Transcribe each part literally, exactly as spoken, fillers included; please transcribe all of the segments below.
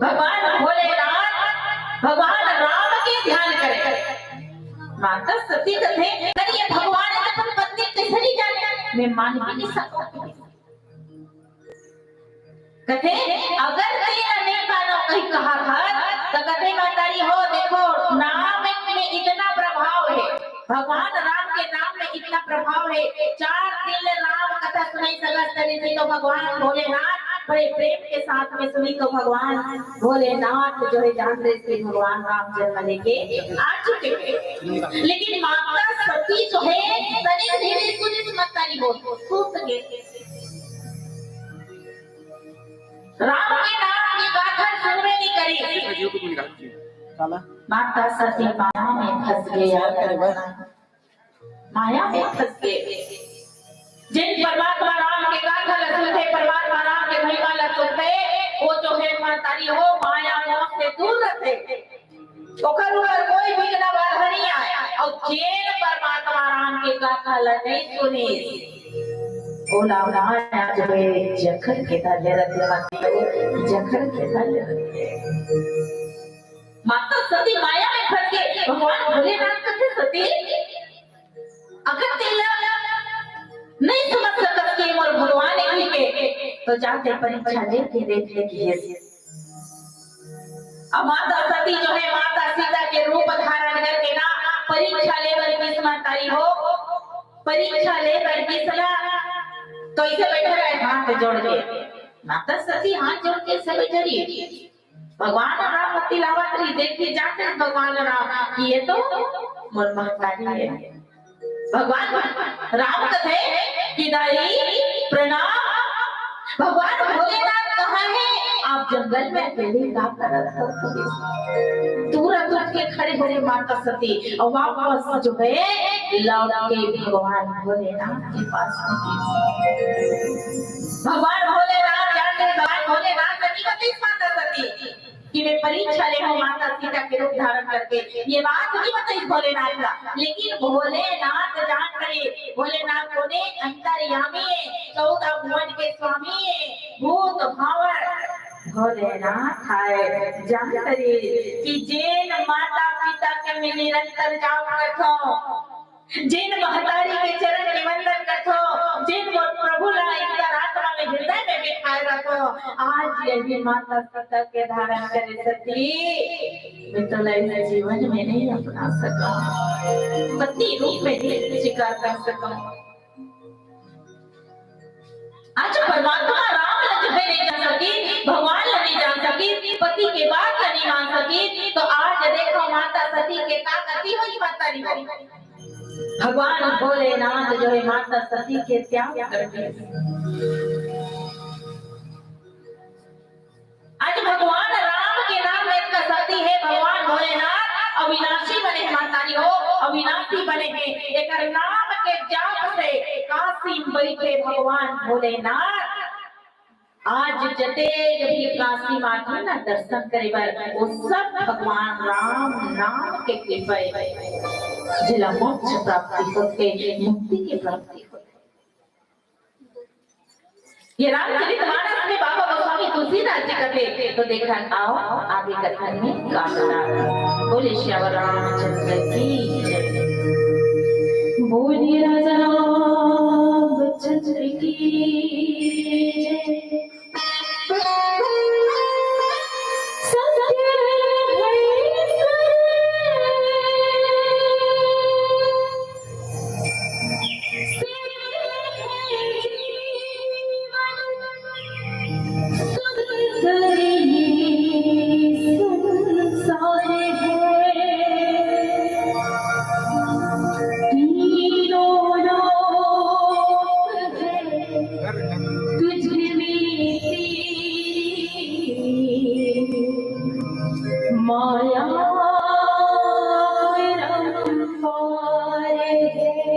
भगवान भोलेनाथ, भगवान राम के ध्यान करे। माता सती कथे, "अरे, ये भगवान हे त अपन पत्नी कइसे नइ जाने? मैं मान भी नइ सकंव।" कथे, "अगर तेला नइ मानंव कहि कहा घर, त कथे, महतारी हो, देखो, नाम में इतना प्रभाव हे, भगवान राम के नाम में इतना प्रभाव हे।" चार दिन ले राम कथा सुनई सकत रिहिस तो भगवान भोलेनाथ बड़े प्रेम के साथ में सुनिस तो भगवान भोलेनाथ जो हे जान रहिस कि भगवान राम जन्म लेके आ चुके हे। लेकिन माता सती जो हे तनिक भी नइ सुनिस, महतारी हो, सूत गे। राम के नाम के गाथा सुनबे नइ करिस। काला? माता सती माया में फंस गे। शेयर करे बर। माया में फंस गे। जेन परमात्मा राम के गाथा ल सुनथे, परमात्मा राम के महिमा ल सुनथे, वो जो हे महतारी हो, माया मोह से दूर रहिथे। ओकर ऊपर कोई विघ्न बाधा नइ आय। अउ जेन परमात्मा राम के गाथा ल नइ सुनिस, ओला माया जो हे जखड़ के धर ले रहिथे, महतारी हो, जखड़ के धर ले रहिथे। माता सती माया में फंस गे। भगवान भोलेनाथ कथे, "सती, अगर तेला नइ समझ सकस कि मोर भगवान हे कहिके, तो जा तैं परीक्षा ले के देख ले," कहिस। अब माता सती जो हे माता सीता के रूप धारण करके ना परीक्षा ले बर गिस, महतारी हो, परीक्षा ले बर गिस ना, तो अइसे बइठे रहे हाथ जोड़ के। माता सती हाथ जोड़ के अइसे बइठे रहिस। भगवान राम तिलावत रहिस, देख के जान रहिस भगवान राम कि ये तो मोर महतारी हे। भगवान राम कथे कि दाई प्रणाम, भगवान भोलेनाथ कहाँ हे? आप जंगल में अकेले का करत हो? तुरंत उठ के खड़े हो गे माता सती अउ वापस जो हे लौट के भगवान भोलेनाथ के पास में गिस। भगवान भोलेनाथ जान रहिस, भगवान भोलेनाथ ल नइ बताइस माता सती कि मैं परीक्षा ले हंव माता सीता के रूप धारण करके, ये बात नइ बताइस भोलेनाथ ला। लेकिन भोलेनाथ जान रहिस, भोलेनाथ कोन हे? अंतर्यामी हे, चौदह भुवन के स्वामी हे, भूत भांवर भोलेनाथ आय। जान रहिस कि जेन माता पिता के मैं निरंतर जाप करथंव, जेन महतारी के चरण के वंदन करथंव, जेन मोर प्रभु ला अंतरात्मा में, हृदय में बिठाए रखथंव, आज यही माता सीता के धारण करे सती मैं तोला इस जीवन में नइ अपना सकंव, पत्नी रूप में नइ स्वीकार कर सकंव। आज परमात्मा राम ला जो हे नइ जान सकिस, भगवान ला नइ जान सकिस, पति के बात ला नइ मान सकिस, तो आज देखो माता सती के का गति होही, महतारी हो। भगवान भोलेनाथ जो हे माता सती के त्याग कर दिस। आज भगवान राम के नाम में इतना शक्ति हे, भगवान भोलेनाथ अविनाशी बने हे, महतारी हो, अविनाशी बने हे। एकर नाम के जाप से काशी में बइठे भगवान भोलेनाथ। आज जतेक भी काशी में आथे ना दर्शन करे बर, वो सब भगवान राम नाम के कृपा हे, जेला मोक्ष प्राप्ति होथे, मुक्ति के प्राप्ति होथे। ये रामचरित मानस में बाबा गोस्वामी तुलसीदास जी कथे, तो देखन आओ आगे कथन में का बता। बोले श्यावर रामचंद्र की जय। बोले राजा रामचंद्र की जय। सत्य है माया परंपार है।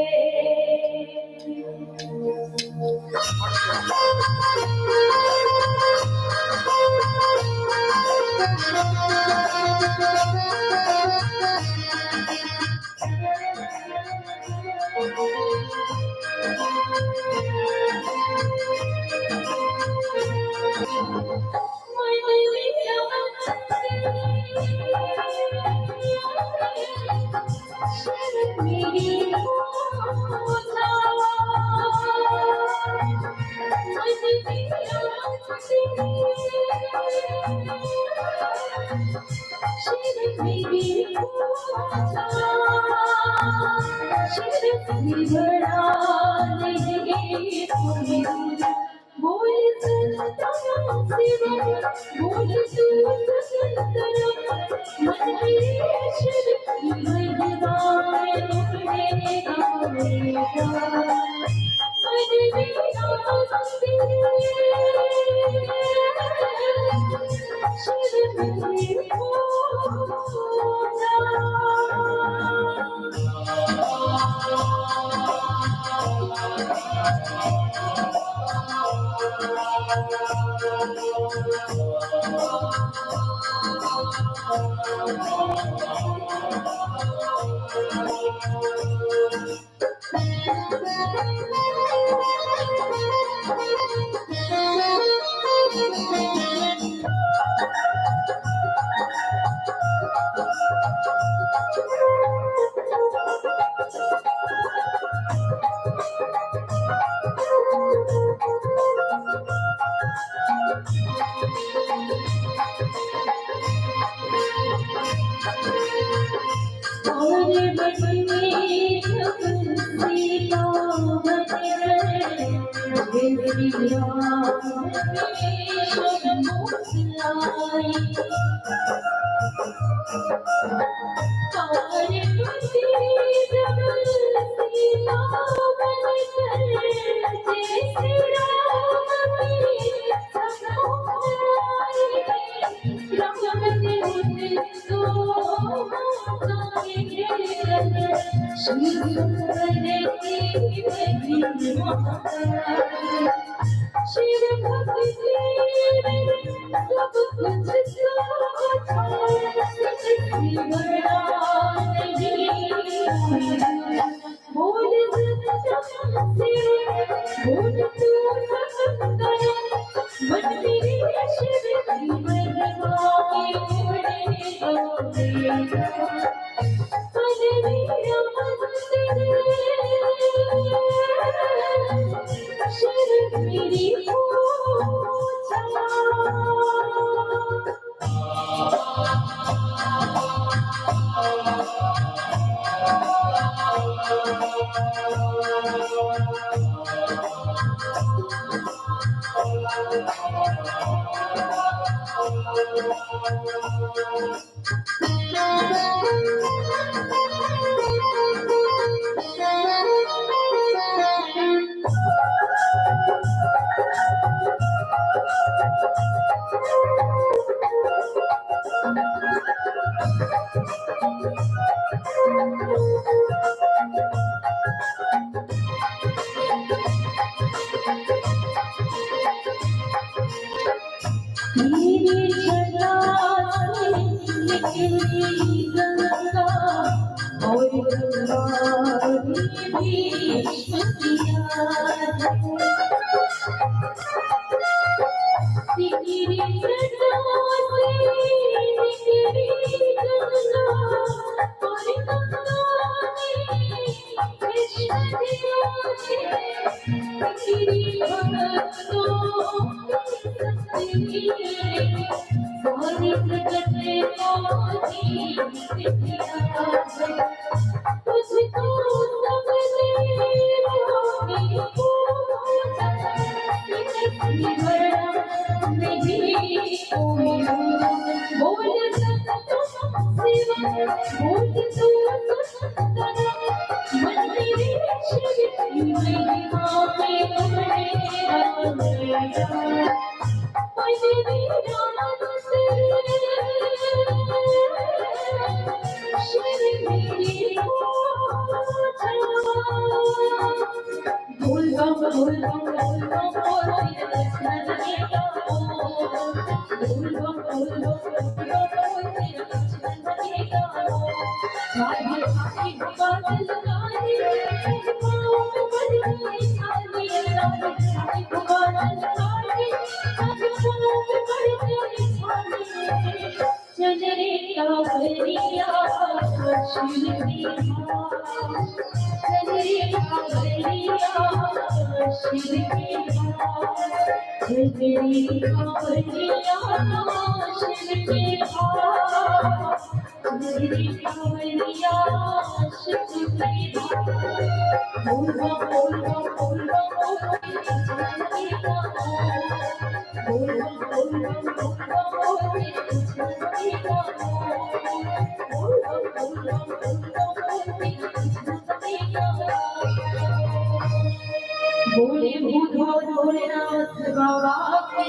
बोले भूत भोलेनाथ बाबा की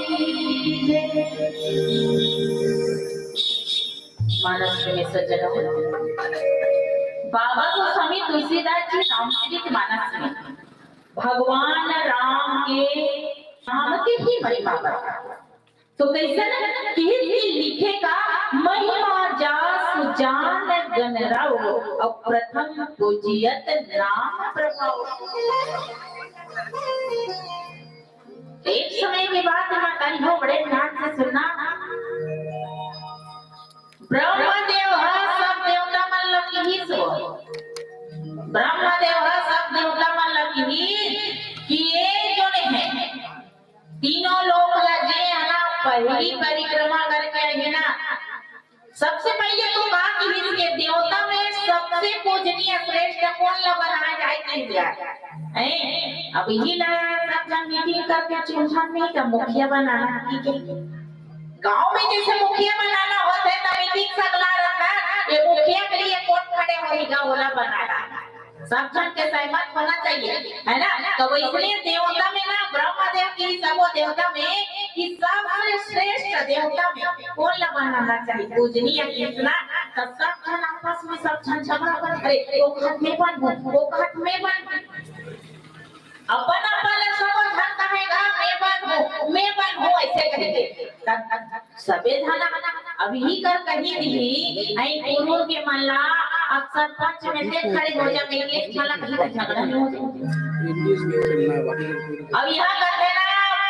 जय। मानस में सज्जनों, बाबा गोस्वामी तुलसीदास जी रामचरित मानस में भगवान राम के नाम के ही महिमा बता। तो कैसे न किहिस कि लिखे का, महिमा जासु जान गन रव, अउ प्रथम पूजियत नाम प्रभाव। एक समय की बात है, माता जी हो, बड़े ध्यान से सुनना। ब्रह्मदेव ह सब देवता मन ल किहिस हो। ब्रह्मदेव ह सब देवता मन ल किहिस कि ये जो हे तीनों लोक ल जे हे ना पहली परिक्रमा करके आही ना, सबसे पहले तो का किहिस के देवता में सबसे पूजनीय श्रेष्ठ कोन ल बनाए जाए कहिस। हैं? अब इही ला सब झन मीटिंग करके चुनथन नहीं त मुखिया बनाना कि के। गांव में जैसे मुखिया बनाना होथे त मीटिंग सगला रहिथे, ये मुखिया के लिए कोन खड़े होही गा ओला बनाना। सब झन के सहमत होना चाहिए, है ना? तो इसलिए देवता में ना ब्रह्मदेव की सबो देवता में कि सबसे श्रेष्ठ देवता में कोन ल बनाना चाहिए, पूजनीय किहिस ना, त सब झन आपस में सब झन झगड़ा करत हे, वो कहत मैं बनहूं, वो कहत मैं बनहूं। अपन अपन ल सब झन कहे गा, मैं बनहूं, मैं बनहूं, ऐसे कहिके। तब सबे झन अब इही कर कही दिही, अई कुरूर के मन ला अब सरपंच में से खड़े हो जा कहिके, एक झन ला कही त झगड़ा नहीं हो जाए। अब इहां कथे ना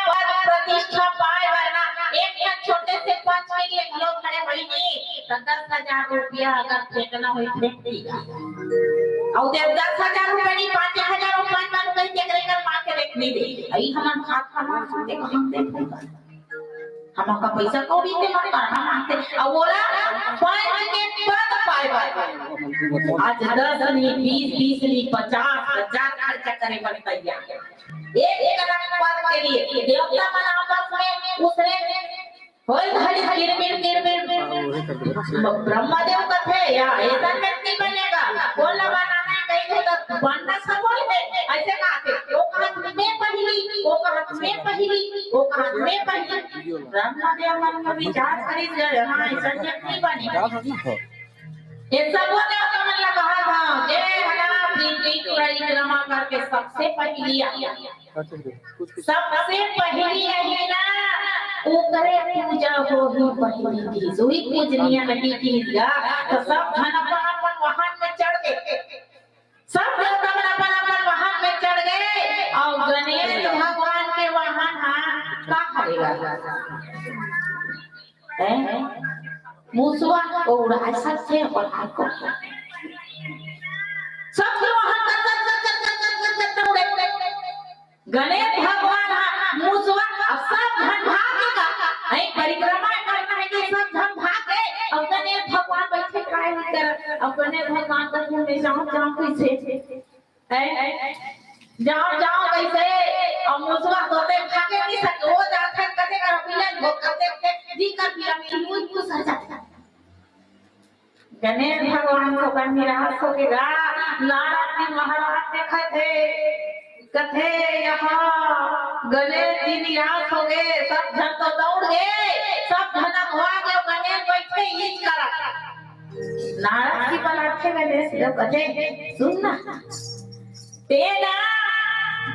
पद प्रतिष्ठा पाए बर ना एक झन छोटे से पंच के लिए घलो खड़े होई नहीं, त दस हजार रुपया अगर फेंकना होई फेंक दिही। अउ ते दस हजार रुपया नहीं, पाँच हजार रुपया मन कही तेकरे कर मार के देख नहीं दे। अई हमन खात खात खाते कहां दे। हमका पैसा कौड़ी ते मत करना मांगते। अब बोला, पंच के पद पाए बर। आज दस नहीं, बीस, बीस नहीं, पचास हजार खर्चा करे बर तैयार। एक, एक अलग पद के लिए देवता मन आपस में उसने होय घड़ी किरमिर, किरमिर। ब्रह्मदेव कथे या ऐसा व्यक्ति बनेगा, बोला बनाना है, कहीं तो बनना सब है, ऐसे कहा थे, वो कहत मैं पहली, वो कहत मैं पहली, वो कहत मैं पहली। ब्रह्मदेव मन में विचार करी जे, हाँ, ऐसा व्यक्ति बने। ये सब देवता मन ला कहा था, जे हला पृथ्वी परिक्रमा करके सबसे पहली आया। सबसे पहली आही ना, ओकरे पूजा होही पहली की। सोई पूजनीय नहीं की दिया, तो सब झन अपन अपन वाहन में चढ़ गए। सब देवता मन अपन अपन वाहन में चढ़ गए अउ गणेश भगवान के वाहन हा का हरे गा? हैं? मुसवा को उड़ा सकथे अपन हाथ को। सब वाहन कर, कर, कर, कर, कर, कर, कर, कर, उड़े। गणेश भगवान हा मुसवा, अब सब झन भागे गा। हैं, परिक्रमा करना है कि सब झन भागे। अब गणेश भगवान बैठे काय नहीं कर, अब गणेश भगवान का मुंह में जाओ, जाओ कैसे? हैं? जाओ, जाओ कैसे? अब मुसवा तोते भागे नहीं सके, वो जाथे कथे कर बिलन वो कथे के जी कर बिलन की मुंह को सर जाथे। गणेश भगवान को कन निराश हो के गा, नारद जी महाराज देखत हे, कथे, "यहाँ गणेश जी निराश हो गए, सब झन तो दौड़ गए, सब झन अघवा गए, गणेश बैठे ईच करा।" नारद जी बलाथे गणेश जी, कथे, "सुन ना, तें ना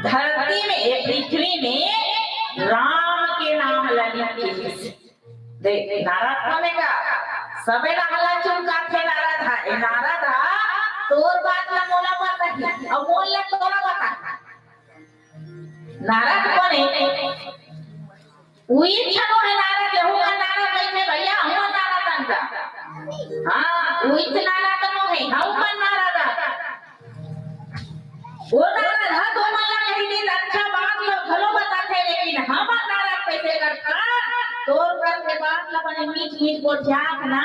धरती में, ये पृथ्वी में राम के नाम ल लिख के देख, नारद कोन हे गा? सबे ला हल्ला चुमकाथे नारद हा। ए नारद हा, तोर बात ला मोला बताही, अउ मोला तोला बताही। नारद कोन हे? उही छनो हे नारद, यहू का नारद नहीं हे भैया, हुआ नारद अंता। हाँ, उही नारद नो हव मन नारद। वो नारद ह तो मन ला कहीं नहीं अच्छा बात लो घलो बताथे, लेकिन हमर नारद कैसे करथन, तोर घर के बात ला बने मीठ मीठ गोठियात ना,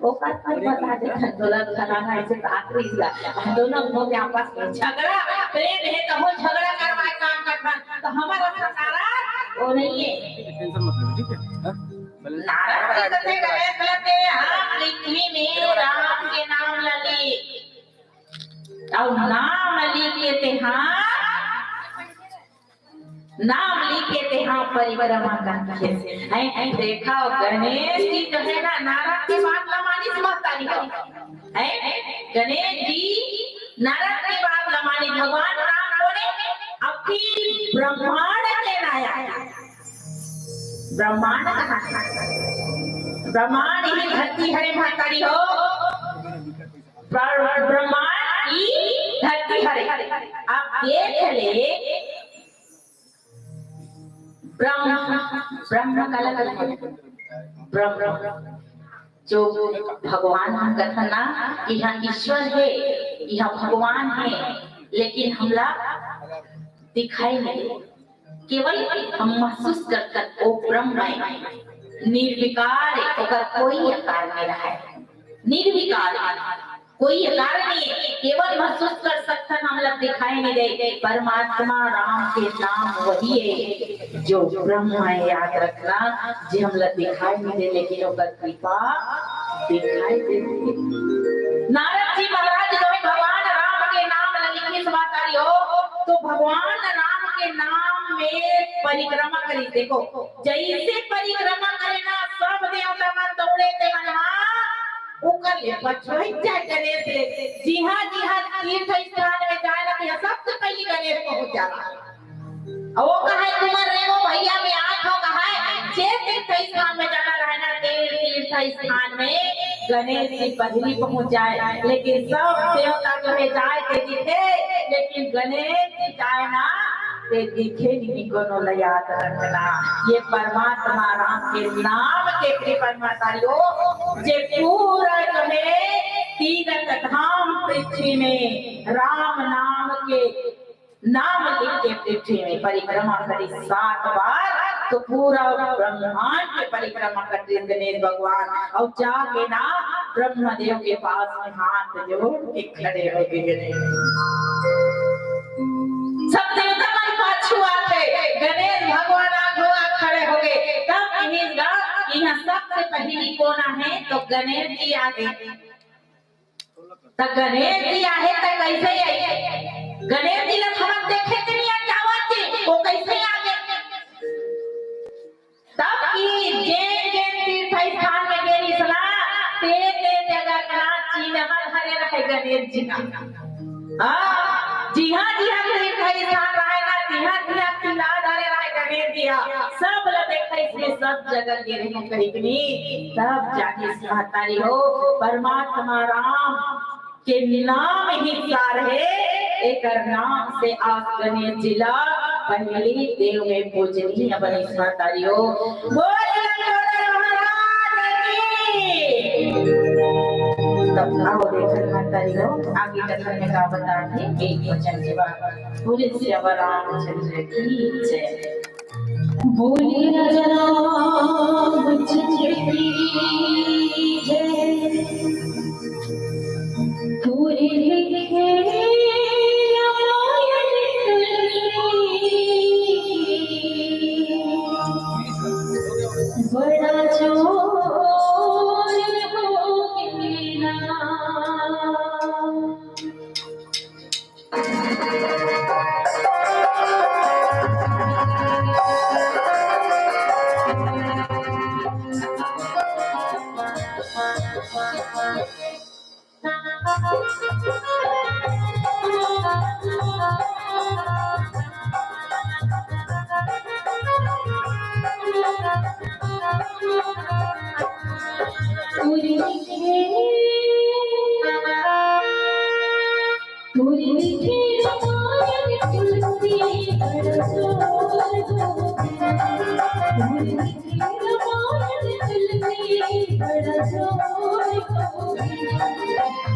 ओकर पर बता देथन, तोला फलाना ऐसे बात रही गा। दोनों हो के आपस में झगड़ा, प्रेम है तो हो झगड़ा करवाए काम करथन, तो हमर असन नारद वो नहीं है। टेंशन मत लो, ठीक है? हाँ? नारद जी कथे गणेश ला तेहा पृथ्वी में राम के नाम ल ले। अउ नाम लिख के तेहा, नाम लिख के तेहा परिक्रमा करथे। हैं, हैं, देखा, गणेश जी जो है ना, नारद के बात ला मानिस महतारी हो। हैं, गणेश जी नारद के बात ला मानिस। भगवान राम बोले, अब फिर ब्रह्मांड के नायक। ब्रह्मांड कहाँ है? ब्रह्मांड ही धरती हरे महतारी हो। ब्र-, ब्रह्मांड ही धरती हरे। आप देख ले, ब्रह्म, ब्रह्म काला कथे? ब्रह्म, जो भगवान हम कथन ना, इहाँ ईश्वर है, इहाँ भगवान है, लेकिन हमला दिखाई नहीं दे। केवल हम महसूस करथन, ओ ब्रह्म है, निर्विकार है, ओकर कोई आकार नहीं रहा है, निर्विकार है, कोई आकार नहीं है, केवल महसूस कर सकथन, हमला दिखाई नहीं दे। परमात्मा राम के नाम वही है जो ब्रह्म है, याद रखना, जे हमला दिखाई नहीं दे, लेकिन ओकर कृपा दिखाई देथे। नारद जी महाराज जो है भगवान राम के नाम ल लिखिस महतारी हो, तो भगवान राम के नाम में परिक्रमा करिस। देखो, जैसे परिक्रमा करे ना, सब देवता मन दौड़े ते मन हा, ओकर ले पछुआई जाए गणेश ले। जिहाँ जिहाँ तीर्थ स्थान में जाए ना, तिहाँ सबसे पहले गणेश पहुँच जाला। अउ वो कहे, "तुमन रेंगो भैया, मैं आत हँव," कहे, जे तीर्थ स्थान में जाना रहे ना, ते तीर्थ स्थान में गणेश जी पहली पहुँच जाए। लेकिन सब देवता जो है जाए ते दिखे, लेकिन गणेश जी जाए ना, ते दिखे नहीं। कोनो ला याद रखना, ये परमात्मा राम के नाम के कृपा महतारी हो, जे पूरा जो है तीरथ धाम पृथ्वी में राम नाम के नाम लिख के पृथ्वी में परिक्रमा करिस सात बार, तो पूरा ब्रह्मांड के परिक्रमा करिस गणेश भगवान। अउ जाके ना ब्रह्मदेव के पास में हाथ जोड़ के खड़े हो गे गणेश। सब देवता मन पाछू आथे, गणेश भगवान आगू आ खड़े हो गे। तब कहिस गा, इहाँ सबसे पहिली कोन आहे, तो गणेश जी आगे। त गणेश जी आहे त कैसे आई? गणेश जी ला हमन देखे के नहीं आ जावत जी, वो कैसे आ गए? तब की जे जे तीर्थ स्थान में गे रिहिस ना, ते ते जगह के ना चिन्ह हरे रहे गणेश जी का। हाँ, जिहाँ जिहाँ तीर्थ स्थान रहे ना, तिहाँ तिहाँ चिन्ह हरे रहे गणेश जी हा। सब ला देखा इसमें सब जगह गे रहे कहीं के नहीं। तब जाके महतारी हो, परमात्मा राम के नाम ही सार हे, एकर नाम से आज गणेश जी ला पहिली देव में पूजनीय बनिस महतारी हो। बोल लंबोदर महाराज की। तब आओ देखन महतारी हो, आगे कथा में का बताथे, एक वचन के बाद बोले सियावर रामचंद्र की जय। बोले राजा रामचंद्र की जय। पूरी लिखे रामायण तुलसी, बड़ा जोर हो गया।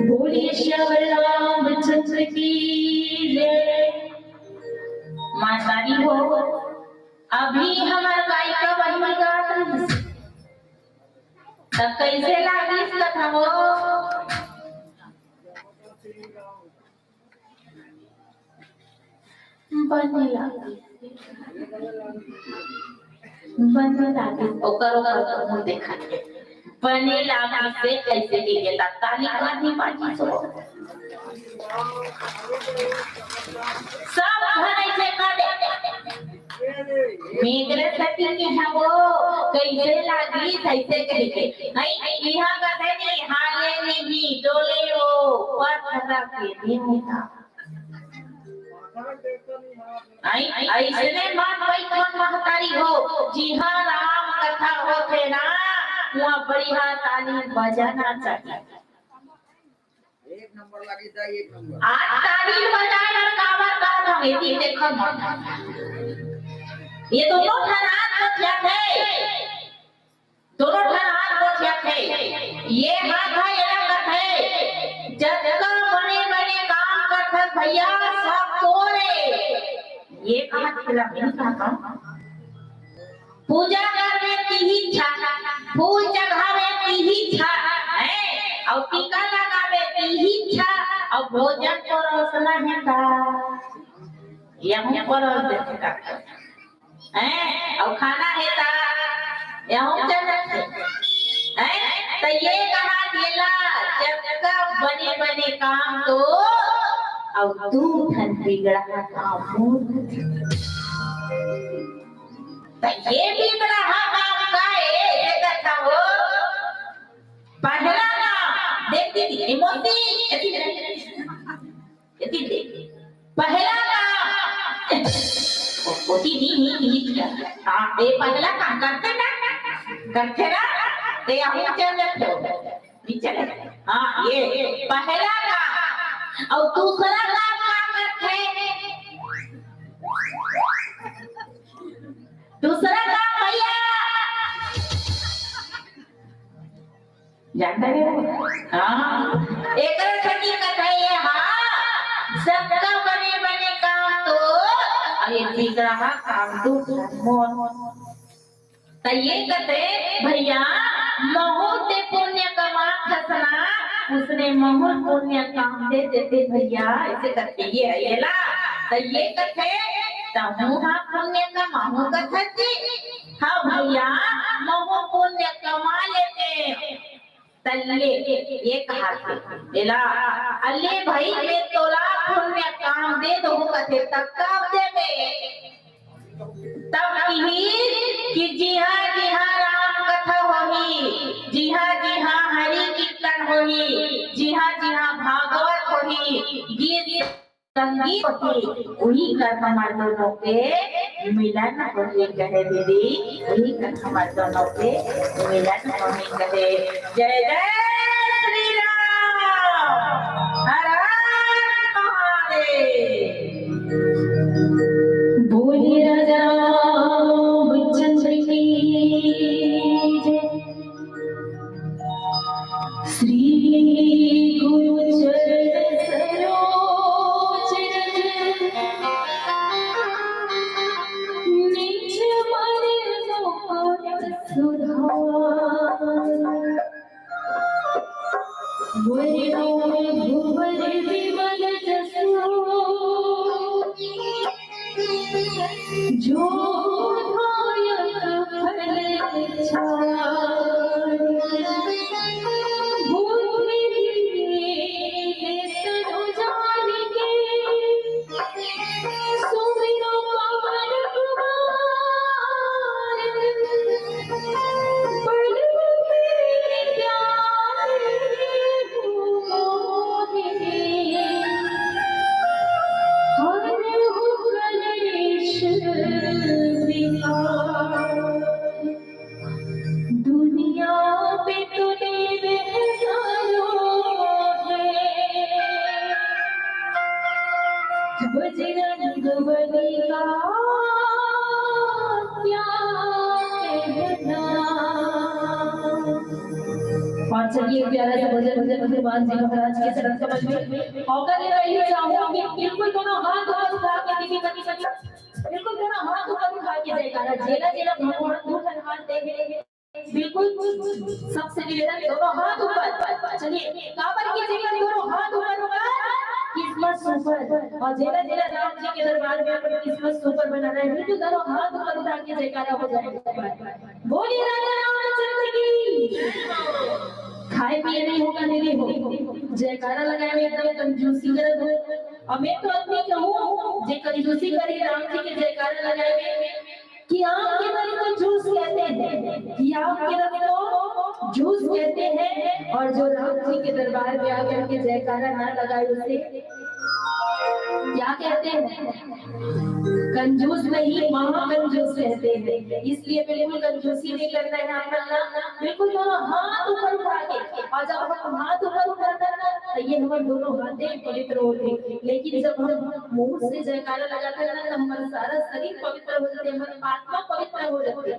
बोले श्री रामचंद्र की जय। मातारी हो, अभी हमर गायिका बहिनी गात रहिस, त कइसे लागिस कथा हो? बने लागिस, बने लागिस, ओकर, ओकर मुंह देखा, बने लागिस से कइसे कहिके ताली कानी बाजी सो। सब झन अइसे कर दे। मेघरे सती के हवो, कइसे लागिस अइसे कहिके। नहीं, इहाँ कथे नहीं, हाले नहीं, डोले हो, पत्थर के देवता। आई, अइसने मत बइठ मन महतारी हो, जिहाँ राम कथा होथे ना, उहाँ बढ़िया ताली बजाना चाहिए। एक नंबर लगी था, एक नंबर। आज ताली बजाए बर काबर कहत हवे, एती देखो मत। ये दोनों ठन हाथ गोठियाथे, दोनों ठन हाथ गोठियाथे। ये हाथ है, एला कथे, जतका बड़े बड़े काम करथस भैया, सब तोरे। ये हाथ खिला नहीं था। पूजा करबे तिही इच्छा, फूल चढ़ाबे तिही इच्छा, हैं? अउ टीका लगाबे तिही इच्छा, अउ भोजन परोसना हे ता, यहूँ परोस देथे का, हैं? अउ खाना हे ता, यहूँ चढ़ाथे, हैं? त त ये कहा गेला, जतका बने बने काम तो, अउ दू ठन बिगड़हा काम मोर। त ये बिगड़हा काम का ए, ये कथा हो। पहला काम, देख दीदी, ए मोती, ए दीदी। एती दे। पहला काम। ओ, ओती नी, नी, नी, नी। हाँ, ए पहला काम करथे ना? करथे ना? ते अहू चल जाथे। नी चले। हाँ, ये पहला काम। अउ दूसरा काम का करथे? दूसरा काम भैया। जानता है? हाँ, एकर खातिर कथा ये, हाँ, सबका बने बने काम तो, अरे बिगड़हा काम तो मोर। त ये कथे, भैया, महूँ ते पुण्य कमाथस ना, उसने महूँ पुण्य काम दे देते भैया, ऐसे करके ये है, ये ला। त ये कथे, त हूँ हाँ पुण्य कमाहूँ कथे जी। हाँ भैया, महूँ पुण्य कमा लेते। तल्ले, ये कहा था, एला, अल्ले भाई, मैं तोला पुण्य काम दे दूँ कथे, तब काम देबे। तब किही कि जिहाँ जिहाँ राम कथा होही, जिहाँ जिहाँ हरि कीर्तन होही, जिहाँ जिहाँ भागवत होही, गीत संगीत होही, उही कर हमर दोनों के मिलन होही कहे दीदी, उही कर हमर दोनों के मिलन होही कहे। जय जय श्री राम, हर हर महादेव। बोलिए राजा रामचंद्र की जय। श्री गुरु चरण सरोज रज, निज मन मुकुर सुधार। वरनों भुवर विमल जसु, जो धायक फल चार। भूत विधि तनु जानिके, सुमिरो पवन कुमार। पल में प्यारे मोहे, हरहु कलेश विकार। दुनिया पे तूने बेहजानो है, बजरंग बली का क्या कहना। और चलिए प्यारा सा भजन, भजन हनुमान जी महाराज के चरण कमल में। और मैं यही चाहूंगी कि बिल्कुल दोनों हाथ ऊपर उठा के, बिल्कुल दोनों हाथ ऊपर उठा के जयकारा। जेला जेला भगवान दू ठन हाथ दे हे, बिल्कुल सबसे निवेदन, दोनों हाथ ऊपर। चलिए, काबर की जेकर दोनों हाथ ऊपर होगा, किस्मत सुपर। और जेला जेला राम जी के दरबार में अपन किस्मत सुपर बनाना है, बिल्कुल दोनों हाथ ऊपर उठा के जयकारा हो जाएगा। बोलिए राजा रामचंद्र की। खाए पिए नहीं होगा, नहीं हो, जयकारा लगाए में एकदम कंजूसी करत हो। और मैं तो अपनी कहूँ, जे कंजूसी करी राम जी के जयकारा लगाए में, कि आम के रस को जूस कहते हैं, कि आम के रस को जूस कहते हैं, और जो राम जी के दरबार में आकर के जयकारा ना लगाए, उसे क्या कहते हैं? कंजूस नहीं, महाकंजूस कहते हैं। इसलिए बिल्कुल कंजूसी नहीं करना है हम लोग ना, बिल्कुल दोनों हाथ ऊपर उठा के। और जब हम हाथ ऊपर उठाते हैं ना, तो ये हमारे दोनों हाथे पवित्र होते हैं। लेकिन जब हम मुंह से जयकारा लगाते हैं ना, तो हमारा सारा शरीर पवित्र हो जाते हैं, हमारी आत्मा पवित्र हो जाती है।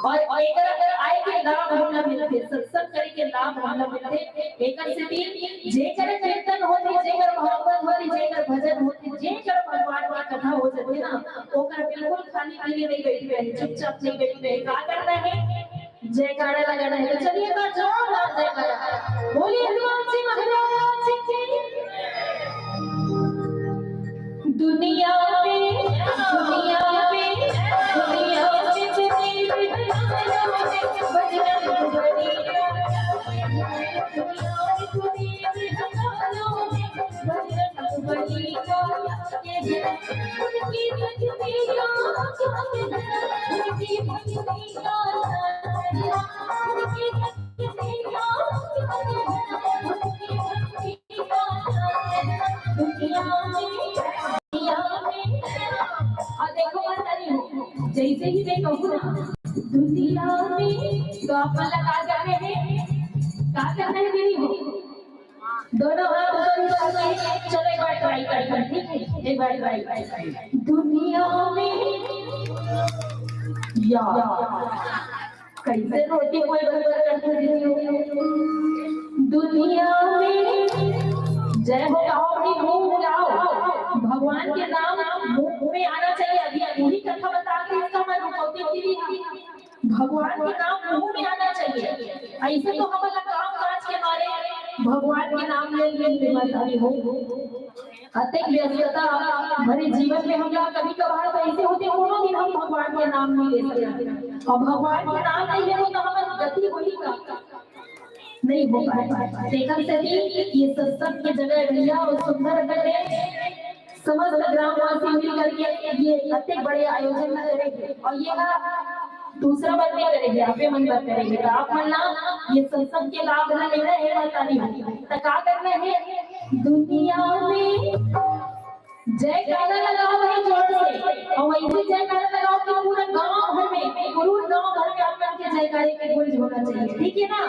और, और एकर आए के लाभ हमला मिलथे, सत्संग करे के लाभ हमला मिलथे। एकर सेती जेकर कीर्तन होथे, जेकर भागवत होथे, जेकर भजन होथे, जेकर भगवान के कथा हो जाथे ना, ओकर बिल्कुल खाली पीली नहीं बैठ रहे, चुपचाप नहीं बैठ रहे। का करना है? जयकारा लगाना है। तो चलिए, एक बार जोरदार जयकारा। बोलिए हनुमान जी महाराज की। दुनिया में, दुनिया में, दुनिया में बजरंग बली। और देखो, मैं बता रही हूँ, जैसे ही मैं कहूँ ना, दुनिया में, तो आप मन ला का करना है, का करना है मेरी हो? दोनों हाथ ऊपर उठा के, चलो एक बार ट्राई करते हैं, ठीक है? एक बार ट्राई करते हैं। दुनिया में, या, कैसे रोटी कोई बर्बाद करके दे रही हो? दुनिया में जय हो, गाओ, अपनी मुंह मिलाओ। भगवान के नाम मुंह में आना चाहिए। अभी पूरी कथा बता के इसका मैं रुकौती के लिए, भगवान के नाम मुंह में आना चाहिए। ऐसे तो हमन ला काम काज के मारे भगवान के नाम ले ले ले मत हो। अतेक व्यस्तता भरे जीवन में हमला कभी कभार तो ऐसे होथे, कोनो दिन हम भगवान के नाम नहीं ले सकते। और भगवान के नाम नहीं लेबो तो हमर गति होही का? नहीं हो पाए। तेकर सेती ये सत्संग के जगह भैया और सुंदर अकन ले समस्त ग्रामवासी मिल करके ये अतेक बड़े आयोजन ला करे हे। और ये ना दूसरा बर नहीं करे हे, आपे मन बर करे हे। तो आप मन ना ये सत्संग के लाभ ला लेना हे, बतानी हो। तो का करना हे? दुनिया में जयकारा लगाओ भाई जोर से, और वैसे जयकारा लगाओ कि पूरा गांव भर में, पूरे गांव भर में आप लोग के जयकारे की गूंज होना चाहिए, ठीक है ना?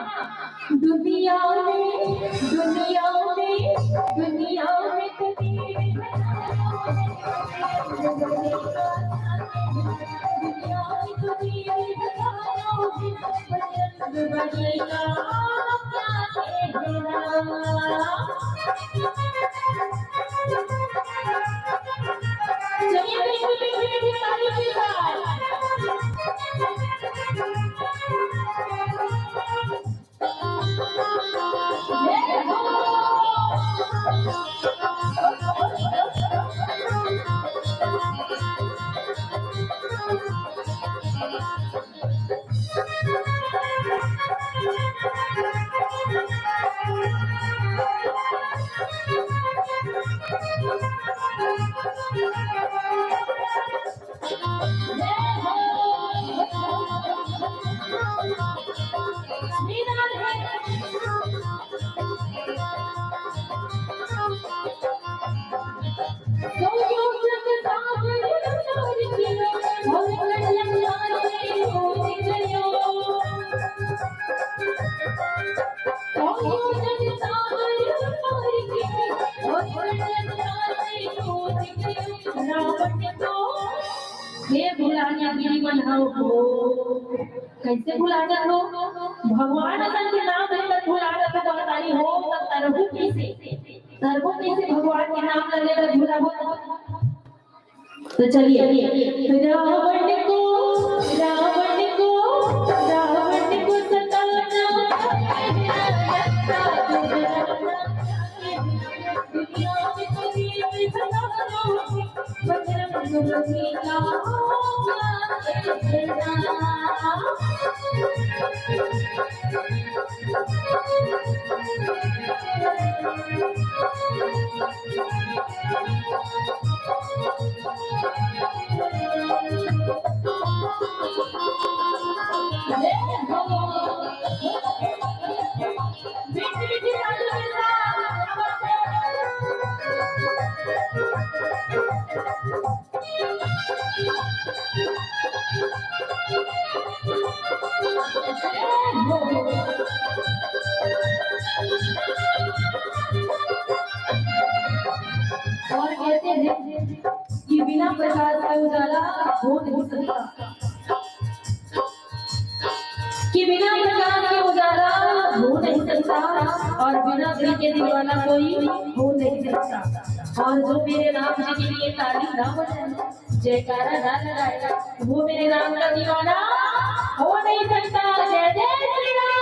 दुनिया में, दुनिया में, दुनिया में तो तेरे दुनिया में तो तेरे बजरंग बली का क्या कहना। चलिए, बिल्कुल, बिल्कुल, बिल्कुल, ताली के साथ। हे भुलाना गिरी मन हव हो। कैसे भुला जात हो? भगवान असन के नाम लेकर भुला जात हो, बताई हो, तब तरहू कैसे? तरहू कैसे भगवान के नाम ले लेकर भुला हो? तो चलिए, रावण को, रावण को, रावण को सताना, दुनिया में कोई भी सताना, बजरंग बली का होगा तेरा। और कहते हैं कि बिना प्रकाश के उजाला हो नहीं सकता, कि बिना प्रकाश के उजाला हो नहीं सकता, और बिना दिल के दीवाना कोई हो नहीं सकता। और जो मेरे राम जी के लिए ताली ना बजाए, जयकारा ना लगाए, वो मेरे राम का दीवाना हो नहीं सकता। जय जय श्री राम।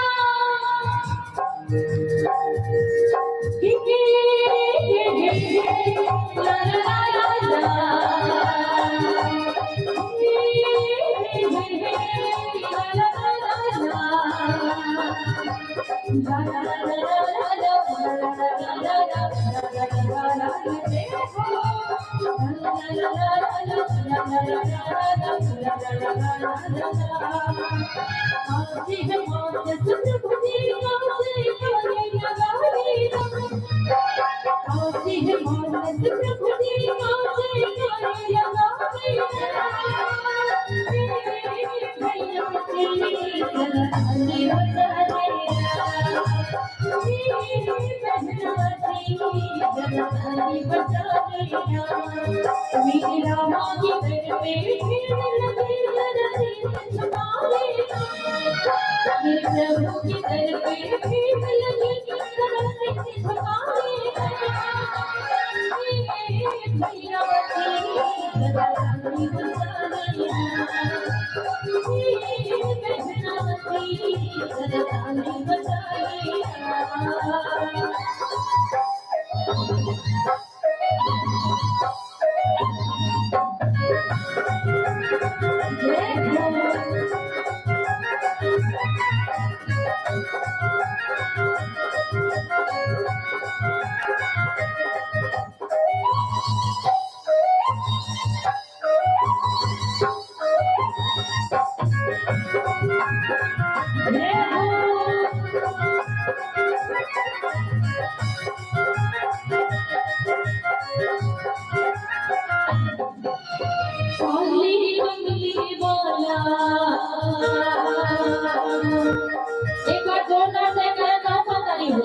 एक बार जोरदार से एक बार ताली हो।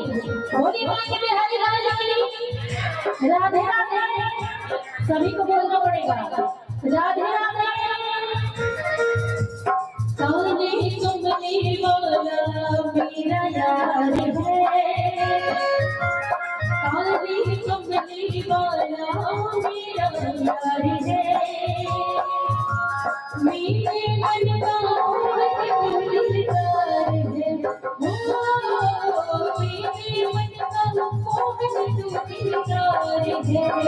बोली माई बिहारी राज की। राधे राधे। सभी को बोलना पड़ेगा। राधे राधे। काली कमली वाला मेरा यार है। काली कमली वाला मेरा यार है। मेरे मन का मोहन दिलदार है। ओ, मेरे मन का मोहन दिलदार है।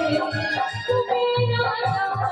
तू मेरा राज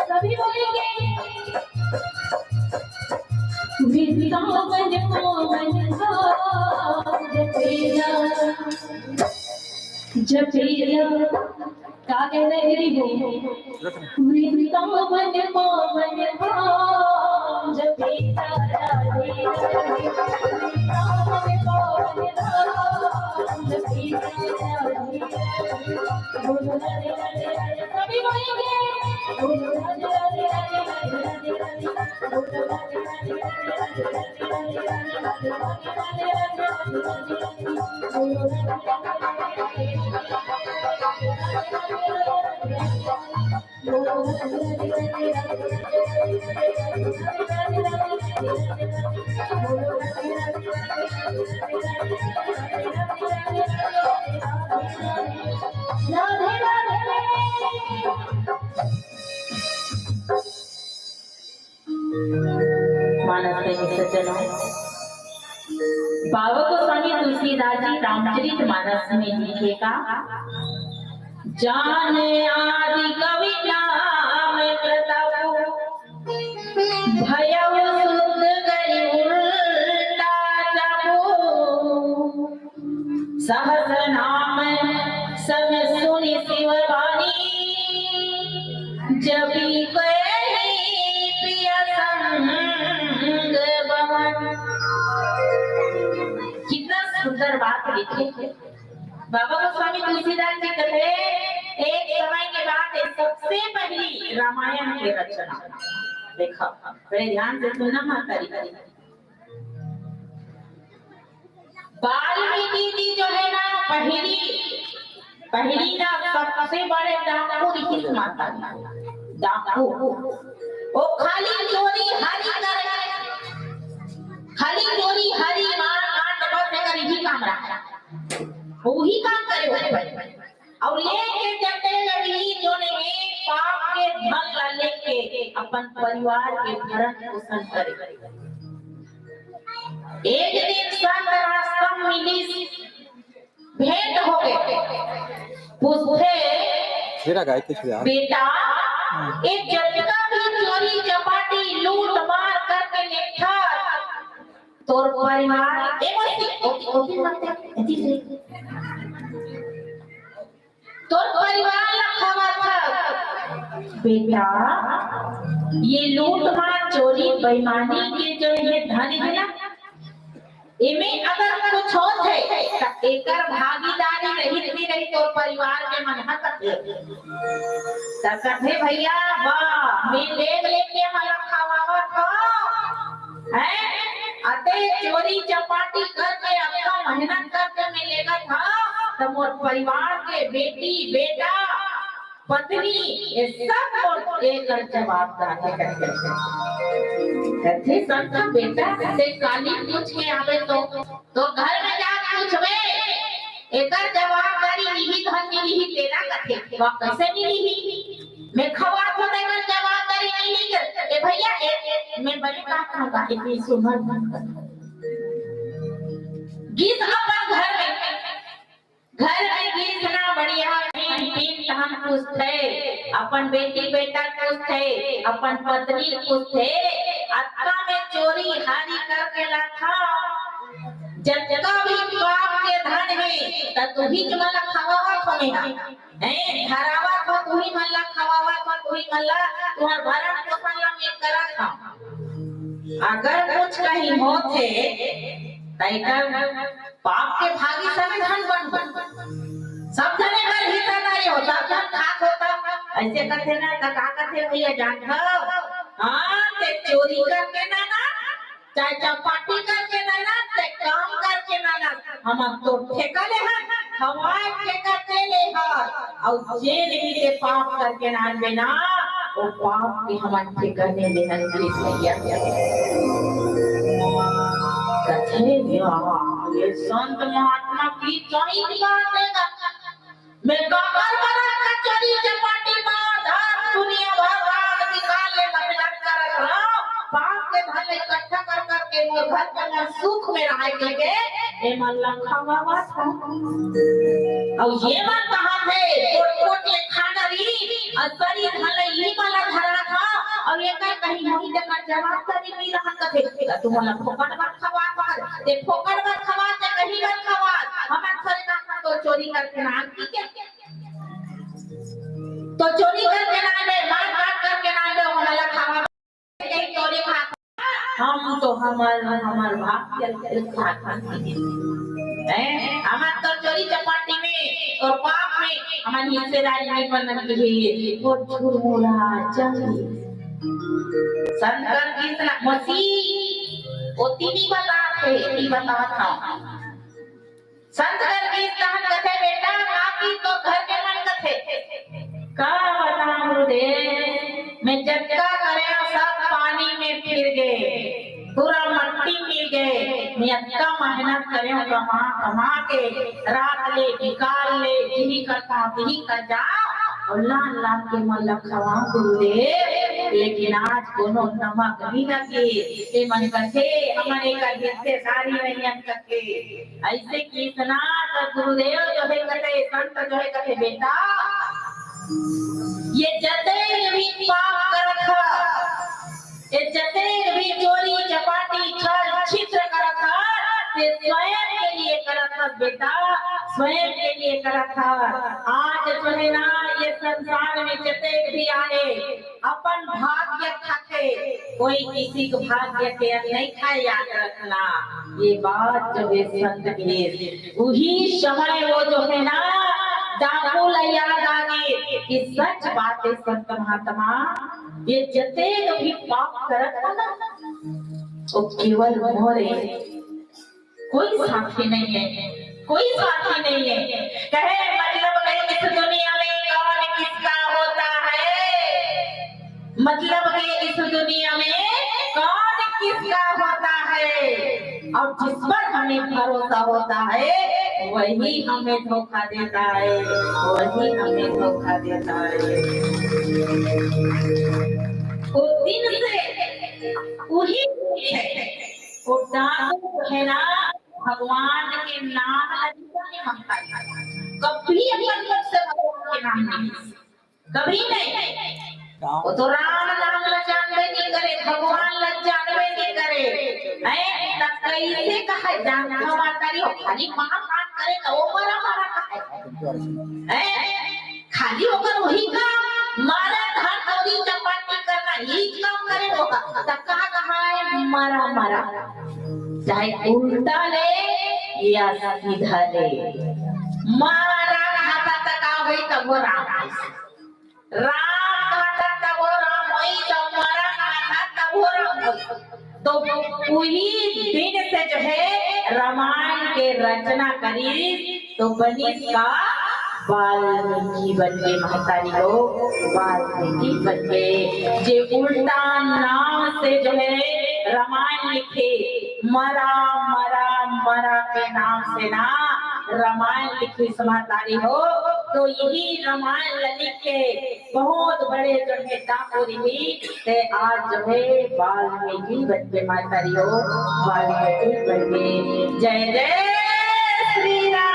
सभी बोलेंगे। वृंदावन मोहन धाम जपेला, जपेला। का कहना है दीदी हो? वृंदावन मोहन धाम जपेला राधे राधे। वृंदावन मोहन धाम जपेला राधे राधे। बोलो राधे राधे राधे। सभी बोलेंगे। बोलो राधे राधे राधे राधे राधे राधे। मानस प्रेमी सज्जनों, बाबा गोस्वामी तुलसीदास जी रामचरित मानस में लिखे का, जान आदि कवि नाम प्रताप, भयउ सुत करि उल्टा तपु। सहस नाम सम सुनि शिव बानी, जपि कहि पिय संग बमन। बात लिखे। बाबा गोस्वामी तुलसीदास जी कथे, एक समय के बाद ये सबसे पहली रामायण के रचना। देखा, बड़े ध्यान से सुनना माता जी। वाल्मीकि जी जो है ना, पहली, पहली ना सबसे बड़े डाकू रिहिस माता जी। डाकू। वो खाली चोरी हारी करे, खाली चोरी हारी मार काट बस एकर इही काम रहा। वही काम करे वो। अउ लेके जते लड़ही जोने में पाप के धन ला लेके अपन परिवार के भरण पोषण करे। एक दिन संत रास्ता में मिलिस, भेंट हो गए। पूछथे, बेटा, ये जतका भी चोरी चपाटी लूट मार करके लेथस, तोर परिवार, ए मौसी, ओती, ओती मत दे, एती दे। तोर परिवार ला खवाथस। बेटा, ये लूट मार चोरी बेईमानी के जो ये धन है ना, एमे अगर कुछ होत है, त एकर भागीदारी रहित भी रही तोर परिवार के मन ह कथे। त कथे, भैया, वाह, मैं देख लेके मला खवावत हो, हैं? अते चोरी चपाटी करके, अतना मेहनत करके मैं लेगत हव, त मोर परिवार के बेटी, बेटा, पत्नी, ये सब मोर एकर जवाबदारी है। कथे, संत बेटा, ते काली पूछ के आवे तो, तो घर में जा पूछबे, एकर जवाबदारी निहित हन, निहित तेरा कथे, वह कैसे नहीं निहित? मैं खवात हूँ, तेकर जवाबदारी नहीं निहित। ए भैया, ए, ए, मैं बड़े बात कहूँगा, इतनी सुंदर बात कर। गीत अपन घर में, घर में गीत ना बढ़िया, पीन, पीन तहन पूछथे, अपन बेटी बेटा पूछथे, अपन पत्नी पूछथे, अतका में चोरी हारी करके लाथा। जतका भी पाप के धन है, त तुही च मला खवावत हो मेहा। हैं, धरावत हो तुही मन ला, खवावत हो तुही मन ला, तुहर भरण पोषण ला मैं करत हव। अगर कुछ कहीं होत हे, त एकर पाप के भागी संविधान बन बन। सब जने घर हिस्सेदारी हो, सब जन खात हो, तब ऐसे कथे ना, त का कथे भैया, जानत हव? हाँ, ते चोरी करके ना ना, चाहे चपाटी करके ना ना, ते काम करके ना ना, हमन तो ठेका ले हन, हवाई ठेका ते ले हन, अउ जे नहीं ते पाप करके ना आनबे ना, वो पाप के हमन ठेका नहीं लेहन, प्लीज भैया। कथे, "या, ये संत महात्मा की सही बात है।" मैं काकर बना कचरी चपाटी मार धार दुनिया भर रात निकाल ले मेहनत करत रहो। पाप के धन इकट्ठा कर करके मोर घर के मन सुख में रहे के, के ए मन ला खवावत हो। अउ ये मन कहा थे, कोट कोट ले खा डरी, अउ सरी धन ले ई मन ला धरा था, अउ एकर कहीं नहीं देकर जवाबदारी नहीं रहन कथे, त तुमन ला फोकट बर खवात हन, ते फोकट बर खवात, ते कहीं बर खवात, हमन थोरे ना तो चोरी करके ना आन के, तो चोरी करके ना आने, मार काट करके ना आने, हमन ला खावा, चोरी खात। हम तो हमर, हमर भाग के खात हन। हैं? हमन तो चोरी चपाटी में अउ पाप में हमन हिस्सेदारी नहीं बनन के लिए, वो झुरमुरा चंगी। संत कृष्ण मसीह, वो तीनी बतात हे, तीनी बतात हव। संत कर गीत कहत कथे, "बेटा, का की तो घर के मन कथे?" का बताऊं गुरुदेव, मैं जतका करे सब पानी में फिर गए, पूरा मट्टी मिल गए। मैं अतका मेहनत करे, कमा, कमा के रात ले, निकाल ले, यही करता, यही कर जा, अउ लान लान के मन ल खवा गुरुदेव, लेकिन आज कोनो नमक नहीं लगे। ये मन कथे, हमन एकर हिस्सेदारी नहीं अन करके। ऐसे कितना तो गुरुदेव जो है कथे, संत जो है कथे, बेटा, ये जते भी पाप करत ह, ये जते भी चोरी चपाटी छल छित्र करत ह, ये स्वयं के लिए करत ह बेटा। स्वयं के लिए करत हन। आज जो है ना, ये संसार में जतेक भी आए, अपन भाग्य खाथे, कोई किसी के भाग्य के अन्न नहीं खाए, याद रखना। ये बात जो है संत के, उही समय वो जो है ना, डाकू ला याद आ गे कि सच बात है संत महात्मा, ये जतेक भी पाप करत हे ना, वो केवल मोरे, कोई साथी नहीं है, कोई साथी नहीं है। कहे मतलब है इस दुनिया में कौन किसका होता है, मतलब कि इस दुनिया में कौन किसका होता है? अब जिस पर हमें भरोसा होता है, वही हमें धोखा देता है, वही हमें धोखा देता है। वो दिन से, वही दिन से, वो डाकू है ना, भगवान के नाम ला नहीं मानता है। कभी अपन मुख से भगवान के नाम नहीं, कभी नहीं। वो तो राम नाम ला जानबे नहीं करे, भगवान ला जानबे नहीं करे। हैं? त कैसे कहे, जानत हव माता री हो, खाली पाँव हाथ करे त वो मरा मरा कहे। हैं? खाली ओकर वही काम, मारा धान दौरी चपाटी करना, यही काम करे वो। त का कहा है? मरा मरा। चाहे उल्टा ले या सीधा ले, मरा कहा त का होई, तब वो राम। राम कहत तभो राम होई, त मरा कहत तभो राम होई। तो उही दिन से जो है रामायण के रचना करिस, तो बनिस का, वाल्मीकि बन गे महतारी हो, वाल्मीकि बन गे। जे उल्टा नाम से जो है रामायण लिखे, मरा मरा मरा के नाम से ना रामायण लिखिस महतारी हो। तो यही रामायण ल लिख के बहुत बड़े जो है डाकू रिहिस, ते आज जो है वाल्मीकि बन गे महतारी हो, वाल्मीकि बन गे। जय जय श्री राम।